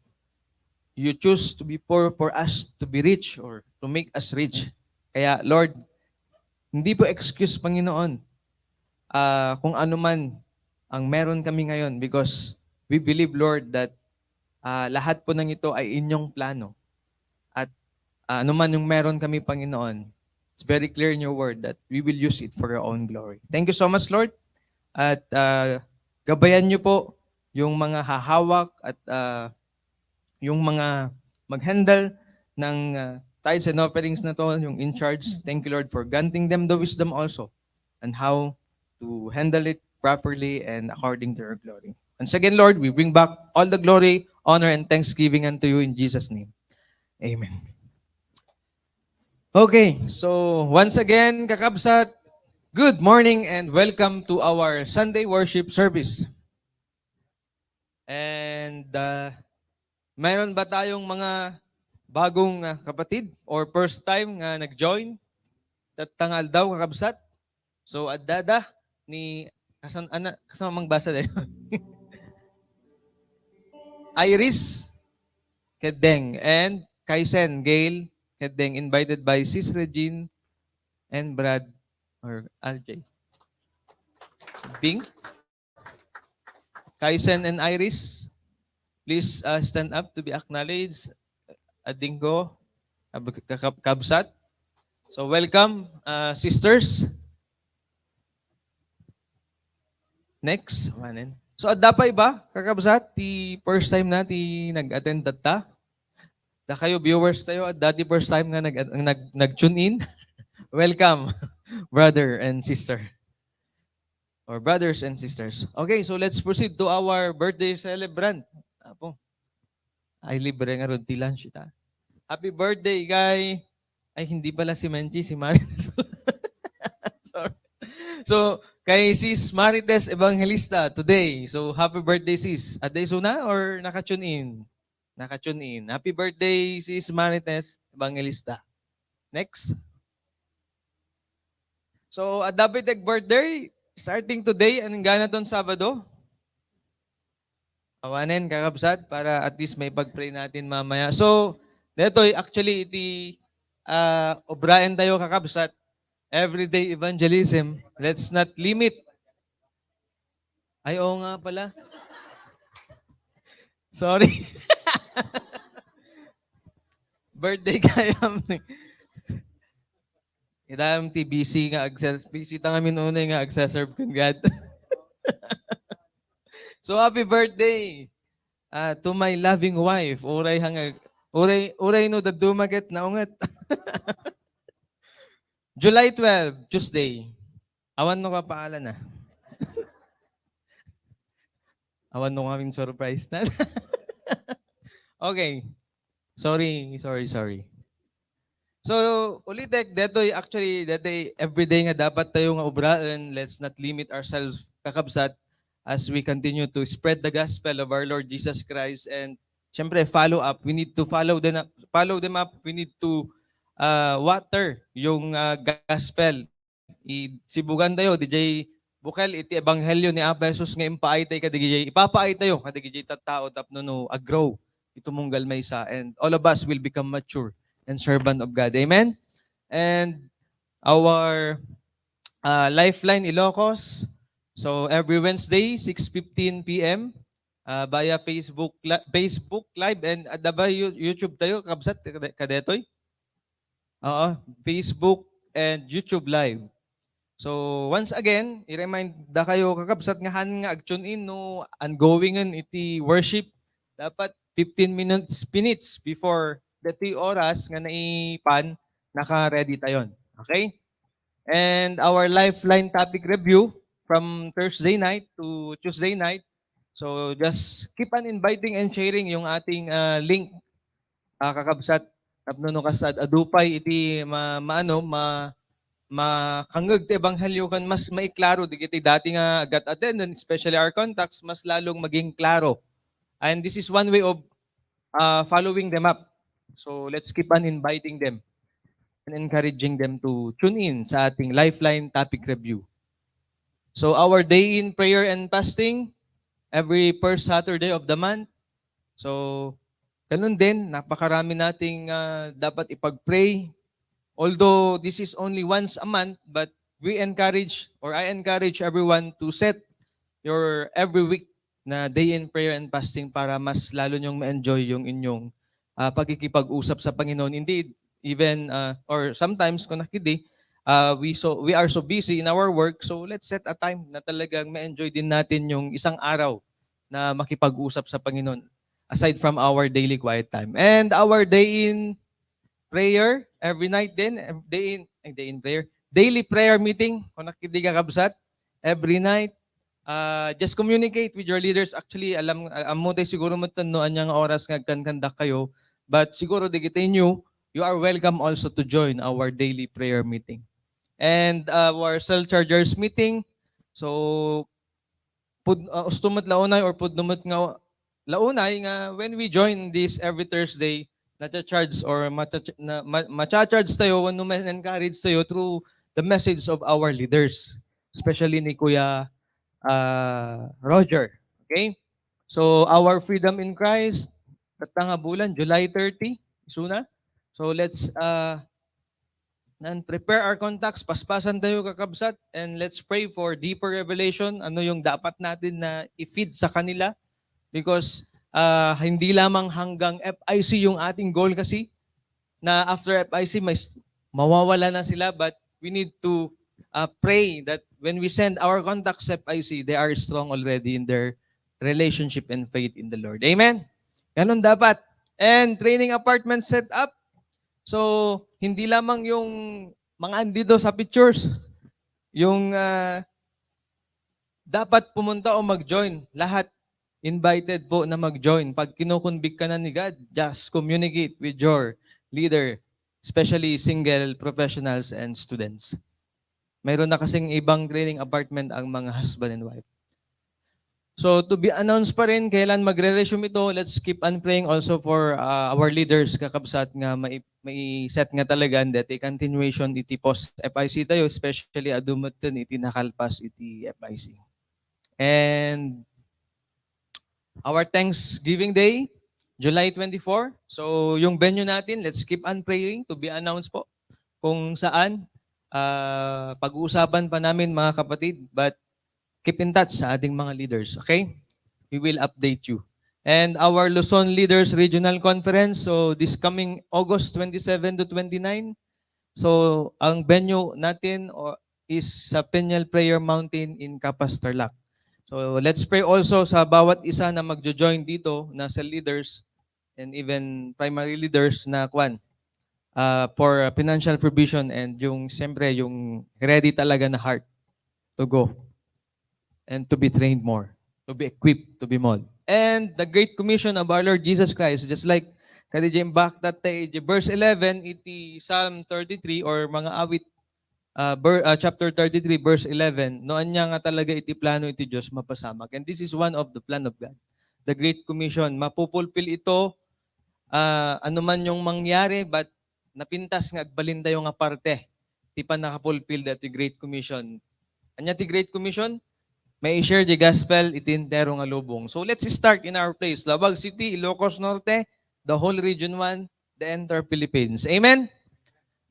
You choose to be poor for us to be rich or to make us rich. Kaya, Lord, hindi po excuse, Panginoon, ah, kung ano man ang meron kami ngayon, because we believe, Lord, that ah, lahat po ng ito ay inyong plano. At ah, anuman yung meron kami, Panginoon, it's very clear in your word that we will use it for your own glory. Thank you so much, Lord. At ah, gabayan niyo po yung mga hahawak at ah, yung mga mag-handle ng ah, tithes and offerings na to, yung in charge. Thank you, Lord, for granting them the wisdom also and how to handle it properly and according to your glory. Once again, Lord, we bring back all the glory, honor, and thanksgiving unto you in Jesus' name. Amen. Okay, so once again, kakabsat, good morning and welcome to our Sunday worship service. And uh, mayroon ba tayong mga bagong uh, kapatid or first time nga nag-join? Tatta nga aldaw, kakabsat? So, addada ni, kasan, ana, kasama mang basa dayon? Iris Kedeng and Kaisen Gail Kedeng, invited by Sis Regine and Brad or R J. Bing? Kaisen and Iris, please uh, stand up to be acknowledged. Adingko, kab- kakab- kabsat. So welcome, uh, sisters. Next, manen. So adda pay ba, kakabsat, ti first time na ti nag-attend tatta? Da kayo viewers tayo, adda ti first time nga nag, nag, nag-tune in. Welcome, brother and sister. Or brothers and sisters. Okay, so let's proceed to our birthday celebrant. Apo. Ay, libre nga ron ti lunch ita. Happy birthday kay, ay, hindi pala si Menchi, si Marites. Sorry. So, kay Sis Marites Evangelista today. So, happy birthday, sis. Adda isuna or naka-tune in? Naka-tune in. Happy birthday, Sis Marites Evangelista. Next. So, adda pay ti ag-birthday, starting today, inggana ton Sabado. Awanen, kakabsat, para at least may pag-pray natin mamaya. So, detoy, actually, iti ah, obraen tayo, kakabsat. Everyday evangelism. Let's not limit. Ay, oo nga pala. Sorry. Birthday kayam. Kita ti busy nga agses, busy ta ngamin unay nga agseserve ken God. So, happy birthday, ah, to my loving wife. Uray hangag, uray, uray no dadduma ket naunget. July twelve, Tuesday. Awan no kapaalan na. Awan no kaming surprise na. Okay. Sorry, sorry, sorry. So, ulitek, detoy, actually, detoy everyday nga dapat tayo nga obraen. Let's not limit ourselves, kakabsat, as we continue to spread the gospel of our Lord Jesus Christ. And, syempre, follow up. We need to follow them up. Follow them up. We need to uh, water yung uh, gospel. Isibugan tayo, D J Bukel, iti ebanghelyo ni Apo Jesus nga impaay tayo kadigijay, ipapaay tayo kadigijay tattao tapno no, agrow ito munggal maysa, and all of us will become mature and servant of God. Amen? And our uh, Lifeline Ilocos. So every Wednesday, six fifteen p.m., uh, via Facebook li- Facebook Live and uh, ba You- YouTube tayo, kabsat, kade- kadetoy? Oo, Facebook and YouTube Live. So once again, i-remind da kayo, kakabsat, nga han nga ag-tune in no ongoing iti worship, dapat fifteen minutes minutes before the three oras nga naipan, naka-ready tayon. Okay? And our Lifeline topic review from Thursday night to Tuesday night. So just keep on inviting and sharing yung ating uh, link, uh, kakabsat, tapno no kasad adupay iti ma, maano ma makangeg ti ebanghelyo ken mas maiklaro digiti dati nga gat-attendant, especially our contacts, mas lalong maging klaro. And this is one way of uh, following them up. So let's keep on inviting them and encouraging them to tune in sa ating Lifeline topic review. So our day in prayer and fasting every first Saturday of the month. So ganun din, napakarami nating uh, dapat ipag-pray. Although this is only once a month, but we encourage or I encourage everyone to set your every week na day in prayer and fasting para mas lalo niyong ma-enjoy yung inyong uh, pagkikipag-usap sa Panginoon. Indeed, even uh, or sometimes kung nakidi, uh, we so we are so busy in our work, so let's set a time na talagang ma-enjoy din natin yung isang araw na makipag-usap sa Panginoon aside from our daily quiet time. And our day in prayer every night din, day in, ay, day in prayer, daily prayer meeting, kung nakidi kakabsat, every night. Uh, just communicate with your leaders. Actually, alam, ammo tayo siguro mo no anya nga oras nga agkankandak kayo. But siguro digiti inyo, you are welcome also to join our daily prayer meeting. And our cell chargers meeting. So, pud, uh, usto met launay or pudno met nga launay nga when we join this every Thursday, nacha-charge or macha- na, ma, macha-charge tayo wenno ma-encourage tayo through the message of our leaders, especially ni Kuya uh, Roger. Okay? So our freedom in Christ, tatta nga bulan, July thirty, isuna. So let's uh, and prepare our contacts, paspasan tayo kakabsat, and let's pray for deeper revelation, ano yung dapat natin na i-feed sa kanila. Because uh, hindi lamang hanggang F I C yung ating goal kasi, na after F I C, may, mawawala na sila, but we need to uh, pray that when we send our contacts F I C, they are strong already in their relationship and faith in the Lord. Amen? Ganun dapat. And training apartment set up. So, hindi lamang yung mga andito sa pictures, yung uh, dapat pumunta o mag-join. Lahat invited po na mag-join. Pag kinukonbik ka na ni God, just communicate with your leader, especially single professionals and students. Mayroon na kasing ibang training apartment ang mga husband and wife. So to be announced pa rin kailan magre-resume ito. Let's keep on praying also for uh, our leaders, kakabsat, nga mai, mai-set nga talaga that a continuation iti post F I C tayo, especially adu metten iti nakalpas iti F I C. And our Thanksgiving Day, July twenty-four. So yung venue natin, let's keep on praying, to be announced po kung saan. Uh, pag-uusapan pa namin, mga kapatid, but keep in touch sa ating mga leaders, okay? We will update you. And our Luzon Leaders Regional Conference, so this coming August twenty-seven to twenty-nine. So ang venue natin o is sa Peñal Prayer Mountain in Capas, Tarlac. So let's pray also sa bawat isa na magjo-join dito na sa leaders and even primary leaders na kwan uh, for financial provision and yung siyempre yung ready talaga na heart to go and to be trained more, to be equipped, to be molded. And the Great Commission of our Lord Jesus Christ, just like kadi Jim back that day, verse eleven, iti Psalm thirty-three or mga awit uh, ber, uh, chapter thirty-three, verse eleven, no anya nga talaga iti plano iti Dios mapasamak. And this is one of the plan of God. The Great Commission, mapupulpil ito uh, anuman yung mangyari, but napintas nga agbalindayo nga parte ti pannakapulpil dati Great Commission. Anya ti Great Commission? May i-share the gospel iti entero nga lubong. So let's start in our place. Laoag City, Ilocos Norte, the whole Region one, the entire Philippines. Amen?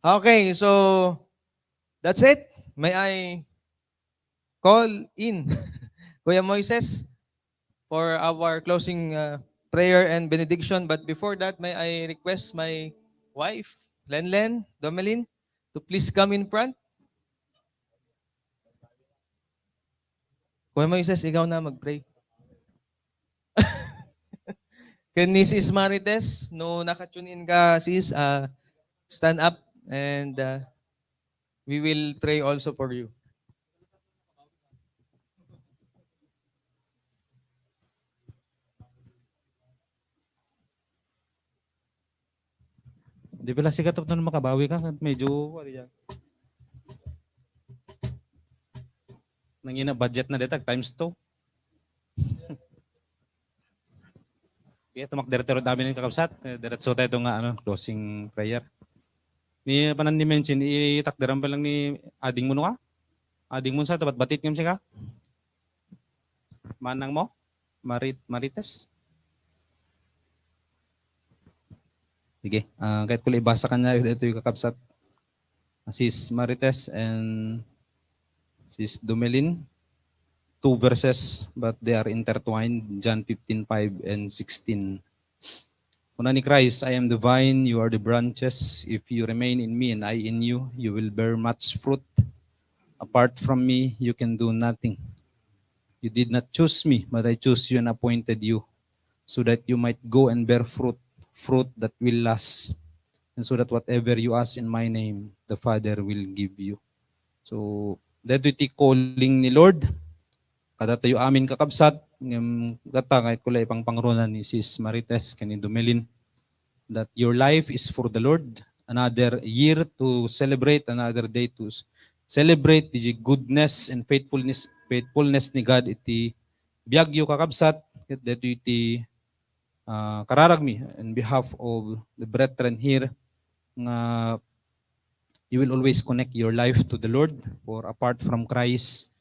Okay, so that's it. May I call in Kuya Moises for our closing uh, prayer and benediction. But before that, may I request my wife, Lenlen Domelin, to please come in front. Kuya Moises, ikaw na mag-pray. Ken ni Sis Marites, no naka-tune in ka, sis, uh, stand up and uh, we will pray also for you. Di pala sikat tapno makabawi ka, medyo, ano yan. Nangina budget na detag times two. Kaya tumakder-tero dami ng kakabsat. Eh, diretso tayo itong, ah, ano, closing prayer. Ni panan ni mention, itakderan pa lang ni ading mo, no, ka? Ading mo sa tapat batit ngem sika? Manang mo? Marit Marites? Sige, ah, kahit ko lang ibasa kanya, ito yung kakabsat. Sis Marites and Sis Dumelin, two verses, but they are intertwined, John fifteen five and sixteen. Kuna ni Christ, "I am the vine, you are the branches. If you remain in me and I in you, you will bear much fruit. Apart from me, you can do nothing. You did not choose me, but I chose you and appointed you, so that you might go and bear fruit, fruit that will last, and so that whatever you ask in my name, the Father will give you." So, daytoy ti calling ni Lord. Kadatayo amin kakabsat, ngem data nga ket kula ipangpangruna ni Sis Marites ken ni Dumelin, that your life is for the Lord. Another year to celebrate, another day to s-, celebrate the goodness and faithfulness, faithfulness ni God iti biagyo kakabsat, ket daytoy iti, ah, kararagmi in behalf of the brethren here nga you will always connect your life to the Lord, for apart from Christ,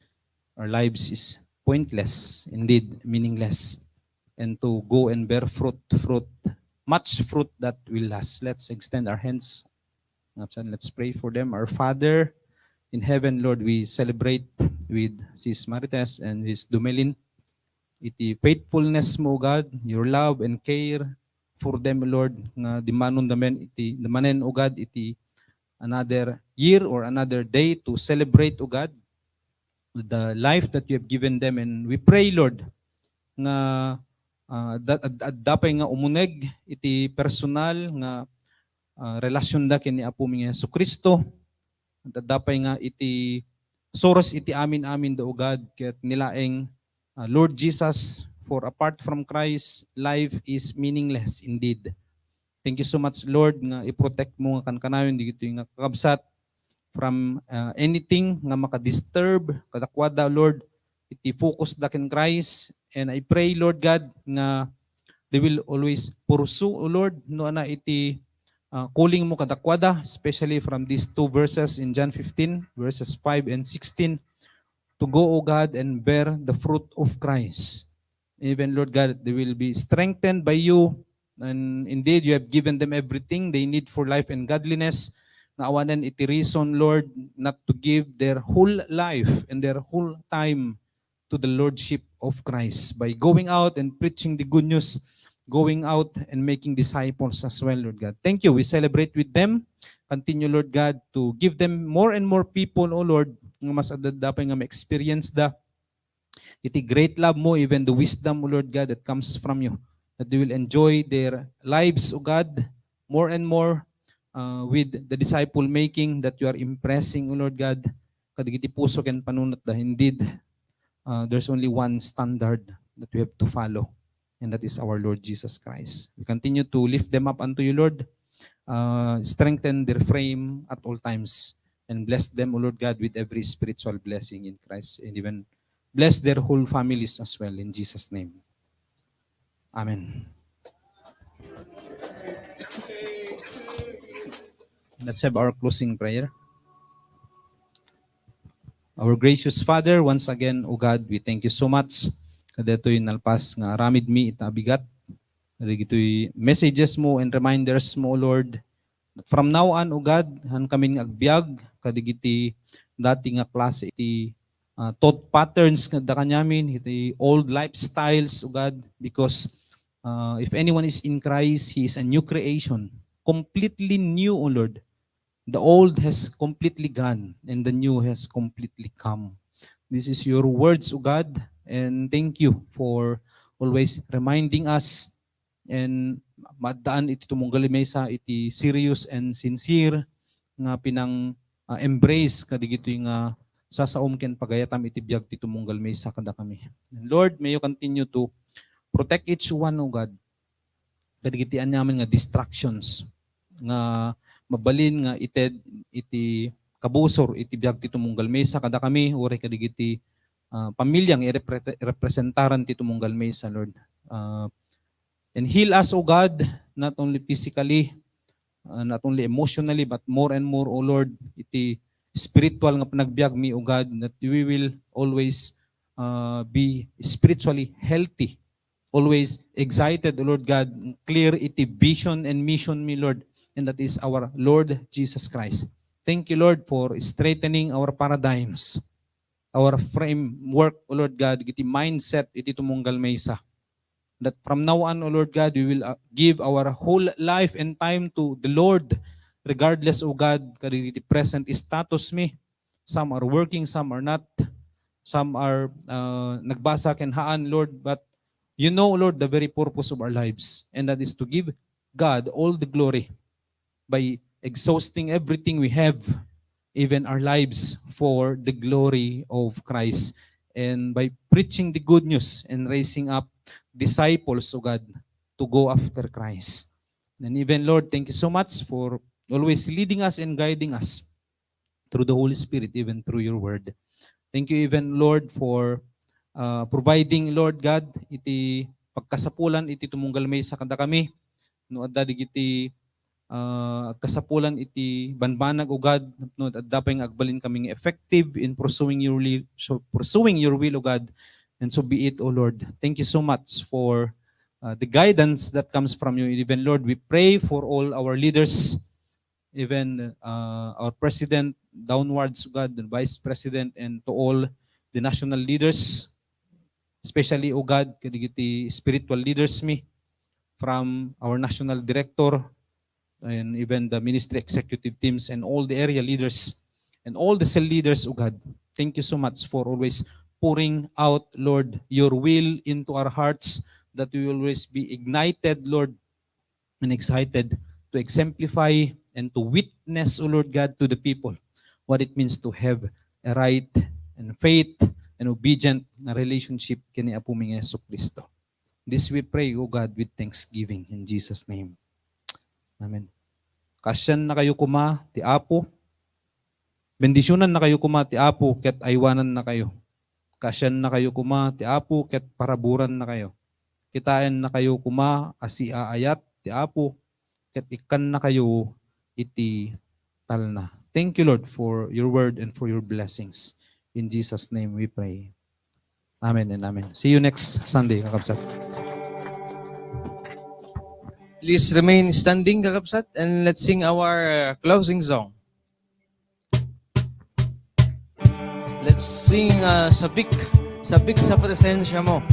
our lives is pointless, indeed meaningless, and to go and bear fruit, fruit, much fruit that will last. Let's extend our hands. Let's pray for them. Our Father in heaven, Lord, we celebrate with Sis Marites and Sis Dumelin iti faithfulness mo, O God, your love and care for them, Lord, nga dimanon da manen iti, da manen, O God, iti another year or another day to celebrate, O God, the life that you have given them. And we pray, Lord, nga, ah, da-, ad-, adda pay nga umuneg iti personal nga, ah, relasyonda ken ni Apomi nga Jesu-Cristo. Adda pay nga iti source iti amin-amin da, O God, ket ni laeng, ah, Lord Jesus, for apart from Christ, life is meaningless indeed. Thank you so much, Lord, nga i-protect mo nga kankanayon dagitoy nga kakabsat from, ah, anything nga makadisturb kadakuada, Lord, iti focus da ken Christ. And I pray, Lord God, nga they will always pursue, O Lord, no, ana iti, ah, calling mo kadakuada, especially from these two verses in John fifteen, verses five and sixteen, to go, O God, and bear the fruit of Christ. Even, Lord God, they will be strengthened by you. And indeed, you have given them everything they need for life and godliness. Nga awanen iti reason, Lord, not to give their whole life and their whole time to the lordship of Christ by going out and preaching the good news, going out and making disciples as well, Lord God. Thank you. We celebrate with them. Continue, Lord God, to give them more and more people, O Lord, nga mas adda pay nga ma-experience da iti great love mo, even the wisdom, O Lord God, that comes from you, that they will enjoy their lives, O God, more and more, uh, with the disciple making that you are impressing, O Lord God, kadagiti puso ken panunotda. Indeed, uh, there's only one standard that we have to follow, and that is our Lord Jesus Christ. We continue to lift them up unto you, Lord. Uh, strengthen their frame at all times, and bless them, O Lord God, with every spiritual blessing in Christ, and even bless their whole families as well, in Jesus' name. Amen. Let's have our closing prayer. Our gracious Father, once again, O God, we thank you so much kadaytoy nalpas nga aramidmi ita a bigat. dagitoy messages mo and reminders mo, O Lord. From now on, O God, han kami nga agbiag, kadigiti dati nga klase iti, ah, thought patterns nga adda kaniamin, iti old lifestyles, O God, because, ah, if anyone is in Christ, he is a new creation. Completely new, O Lord. The old has completely gone and the new has completely come. This is your words, O God, and thank you for always reminding us and maaddaan iti tumunggal maysa iti serious and sincere nga pinang, ah, embrace kadigitoy nga sasaom ken pagayatam iti biag ti tumunggal maysa kadakami. And Lord, may you continue to protect each one, O God, kadigiti aniaman nga distractions nga mabalin nga ited iti kabusor iti biag ti tumunggal maysa kadakami, uray kadigiti, ah, pamilya nga irepre-, representaran ti tumunggal maysa, Lord. Ah, and heal us, O God, not only physically, ah, not only emotionally, but more and more, O Lord, iti spiritual nga panagbiag mi, O God, that we will always, ah, be spiritually healthy, always excited, O Lord God, clear iti vision and mission mi, Lord, and that is our Lord Jesus Christ. Thank you, Lord, for strengthening our paradigms, our framework, O Lord God, iti mindset iti tumunggal maysa. That from now on, O Lord God, we will, uh, give our whole life and time to the Lord, regardless, O God, kadagiti present status mi. Some are working, some are not. Some are, uh, nagbasa ken haan, Lord. But you know, Lord, the very purpose of our lives, and that is to give God all the glory by exhausting everything we have, even our lives, for the glory of Christ, and by preaching the good news and raising up disciples, O God, to go after Christ. And even, Lord, thank you so much for always leading us and guiding us through the Holy Spirit, even through your word. Thank you even, Lord, for, uh, providing, Lord God, iti pagkasapulan iti tumunggal maysa kadakami. No adda digiti, uh, kasapulan iti banbanag, O God, no adda pay nga agbalin kami nga effective in pursuing your li-, so pursuing your will, O God. And so be it, O Lord. Thank you so much for, uh, the guidance that comes from you. Even, Lord, we pray for all our leaders, even, uh, our president, downwards, God, the vice president, and to all the national leaders, especially, O God, kadagiti spiritual leaders mi, from our national director, and even the ministry executive teams and all the area leaders and all the cell leaders, O God. Thank you so much for always pouring out, Lord, your will into our hearts, that we always be ignited, Lord, and excited to exemplify and to witness, O Lord God, to the people what it means to have a right and faith and obedient na relationship ken ni Apo mi nga Jesu-Cristo. This we pray, O God, with thanksgiving in Jesus' name. Amen. Kaasiannakayo koma ti Apo. Bendisionannakayo koma ti Apo ket aywanannakayo. Kaasiannakayo koma ti Apo ket paraburannakayo. Kitaennakayo koma a siaayat ti Apo ket ikkannakayo iti talna. Thank you, Lord, for your word and for your blessings. In Jesus' name we pray. Amen and amen. See you next Sunday, kakabsat. Please remain standing, kakabsat, and let's sing our, uh, closing song. Let's sing, uh, Sabik, Sabik sa Presensya Mo.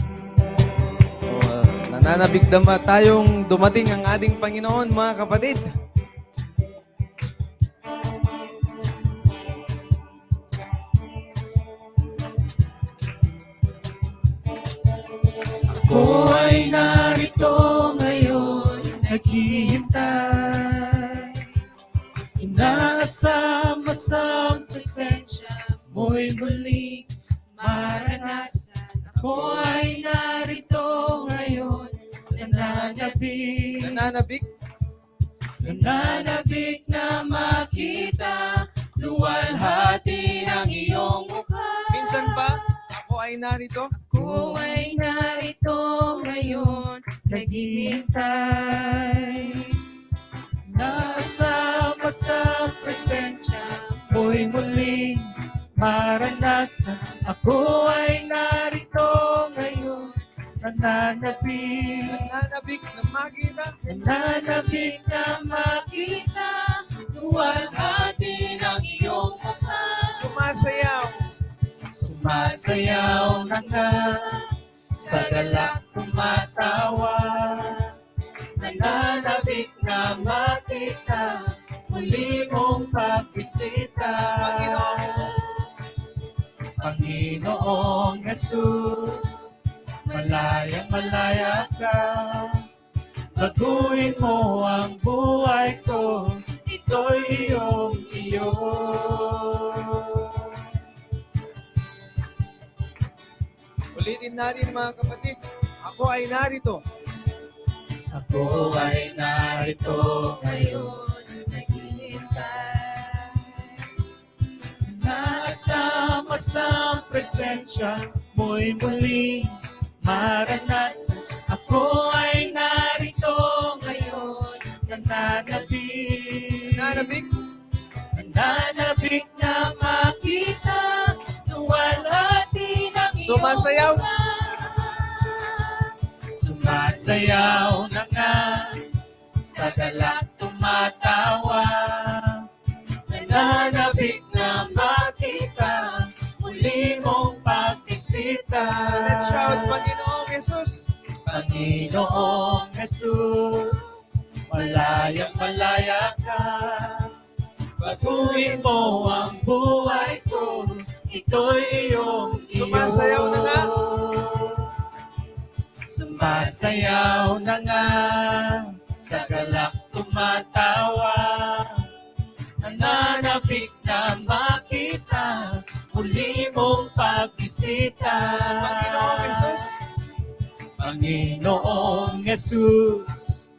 O, uh, nananabik naman tayong dumating ang ating Panginoon, mga kapatid. Ako ay narito ngayon, naghihintay. Inaasamasang presensya mo'y muling maranasan. Ako ay narito ngayon, nananabik. Nananabik. Nananabik na makita, luwalhati ang iyong mukha. Minsan pa, ako ay narito. Ako ay narito ngayon, naghihintay. Nasama sa presensya mo'y muling maranasan. Ako ay narito ngayon, Nananabik. Nananabik na makita. Nananabik na makita. Luwalhati ng iyong mukha. Sumasayaw. Sumasayaw na nga. Sa galak tumatawa. Nananabik na makita. Muli mong pagbisita. Panginoong Jesus. Panginoong Jesus. Malayang malaya ka. Baguhin mo ang buhay ko. Ito'y iyong iyo. Ulitin natin, mga kapatid. Ako ay narito. Ako ay narito ngayon, naghihintay. Nasama sa presensya mo'y muli maranas. Ako ay narito ngayon, nananabik. Nananabik? Nananabik na makita, luwalhati ng iyong Sumasayaw. Mukha. Sumasayaw na nga, sa galak tumatawa. Nananabik na makita, muli mong pagbisita. Let's shout, Panginoong Jesus. Panginoong Jesus, malayang malaya ka. Baguhin mo ang buhay ko. Ito'y iyong iyo. Sumasayaw na nga. Sumasayaw na nga. Sa galak tumatawa. Nananabik na makita. Muli mong pagbisita. Panginoong Jesus. Panginoong Jesus.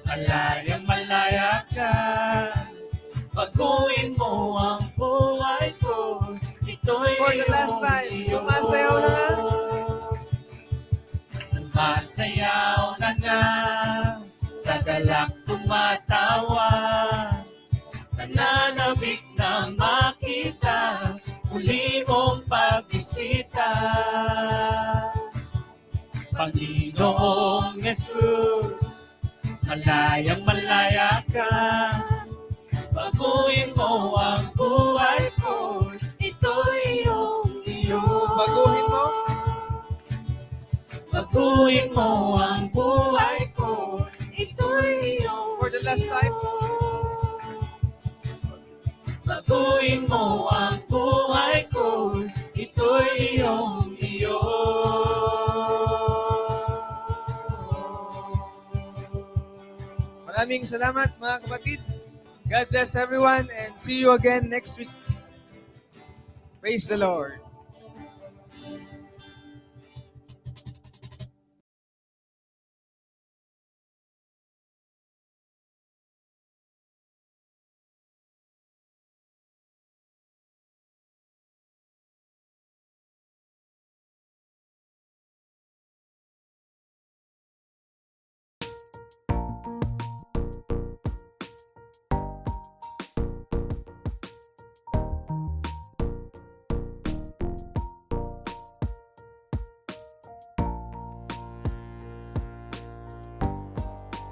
Malayang malaya ka. Baguhin mo ang buhay ko. Ito'y For the last iyong time, iyo. Sumasayaw na nga. Sumasayaw na nga. Sa galak tumatawa. Nananabik na makita. Muli mong pagbisita. Panginoong Jesus, malayang malaya ka. Baguhin mo ang buhay ko. Ito'y iyong iyo. Baguhin mo. Baguhin mo ang buhay ko. Ito'y iyong For the last time. Baguhin mo ang buhay ko. Ito'y iyong iyo. Maraming salamat, mga kapatid. God bless everyone and see you again next week. Praise the Lord.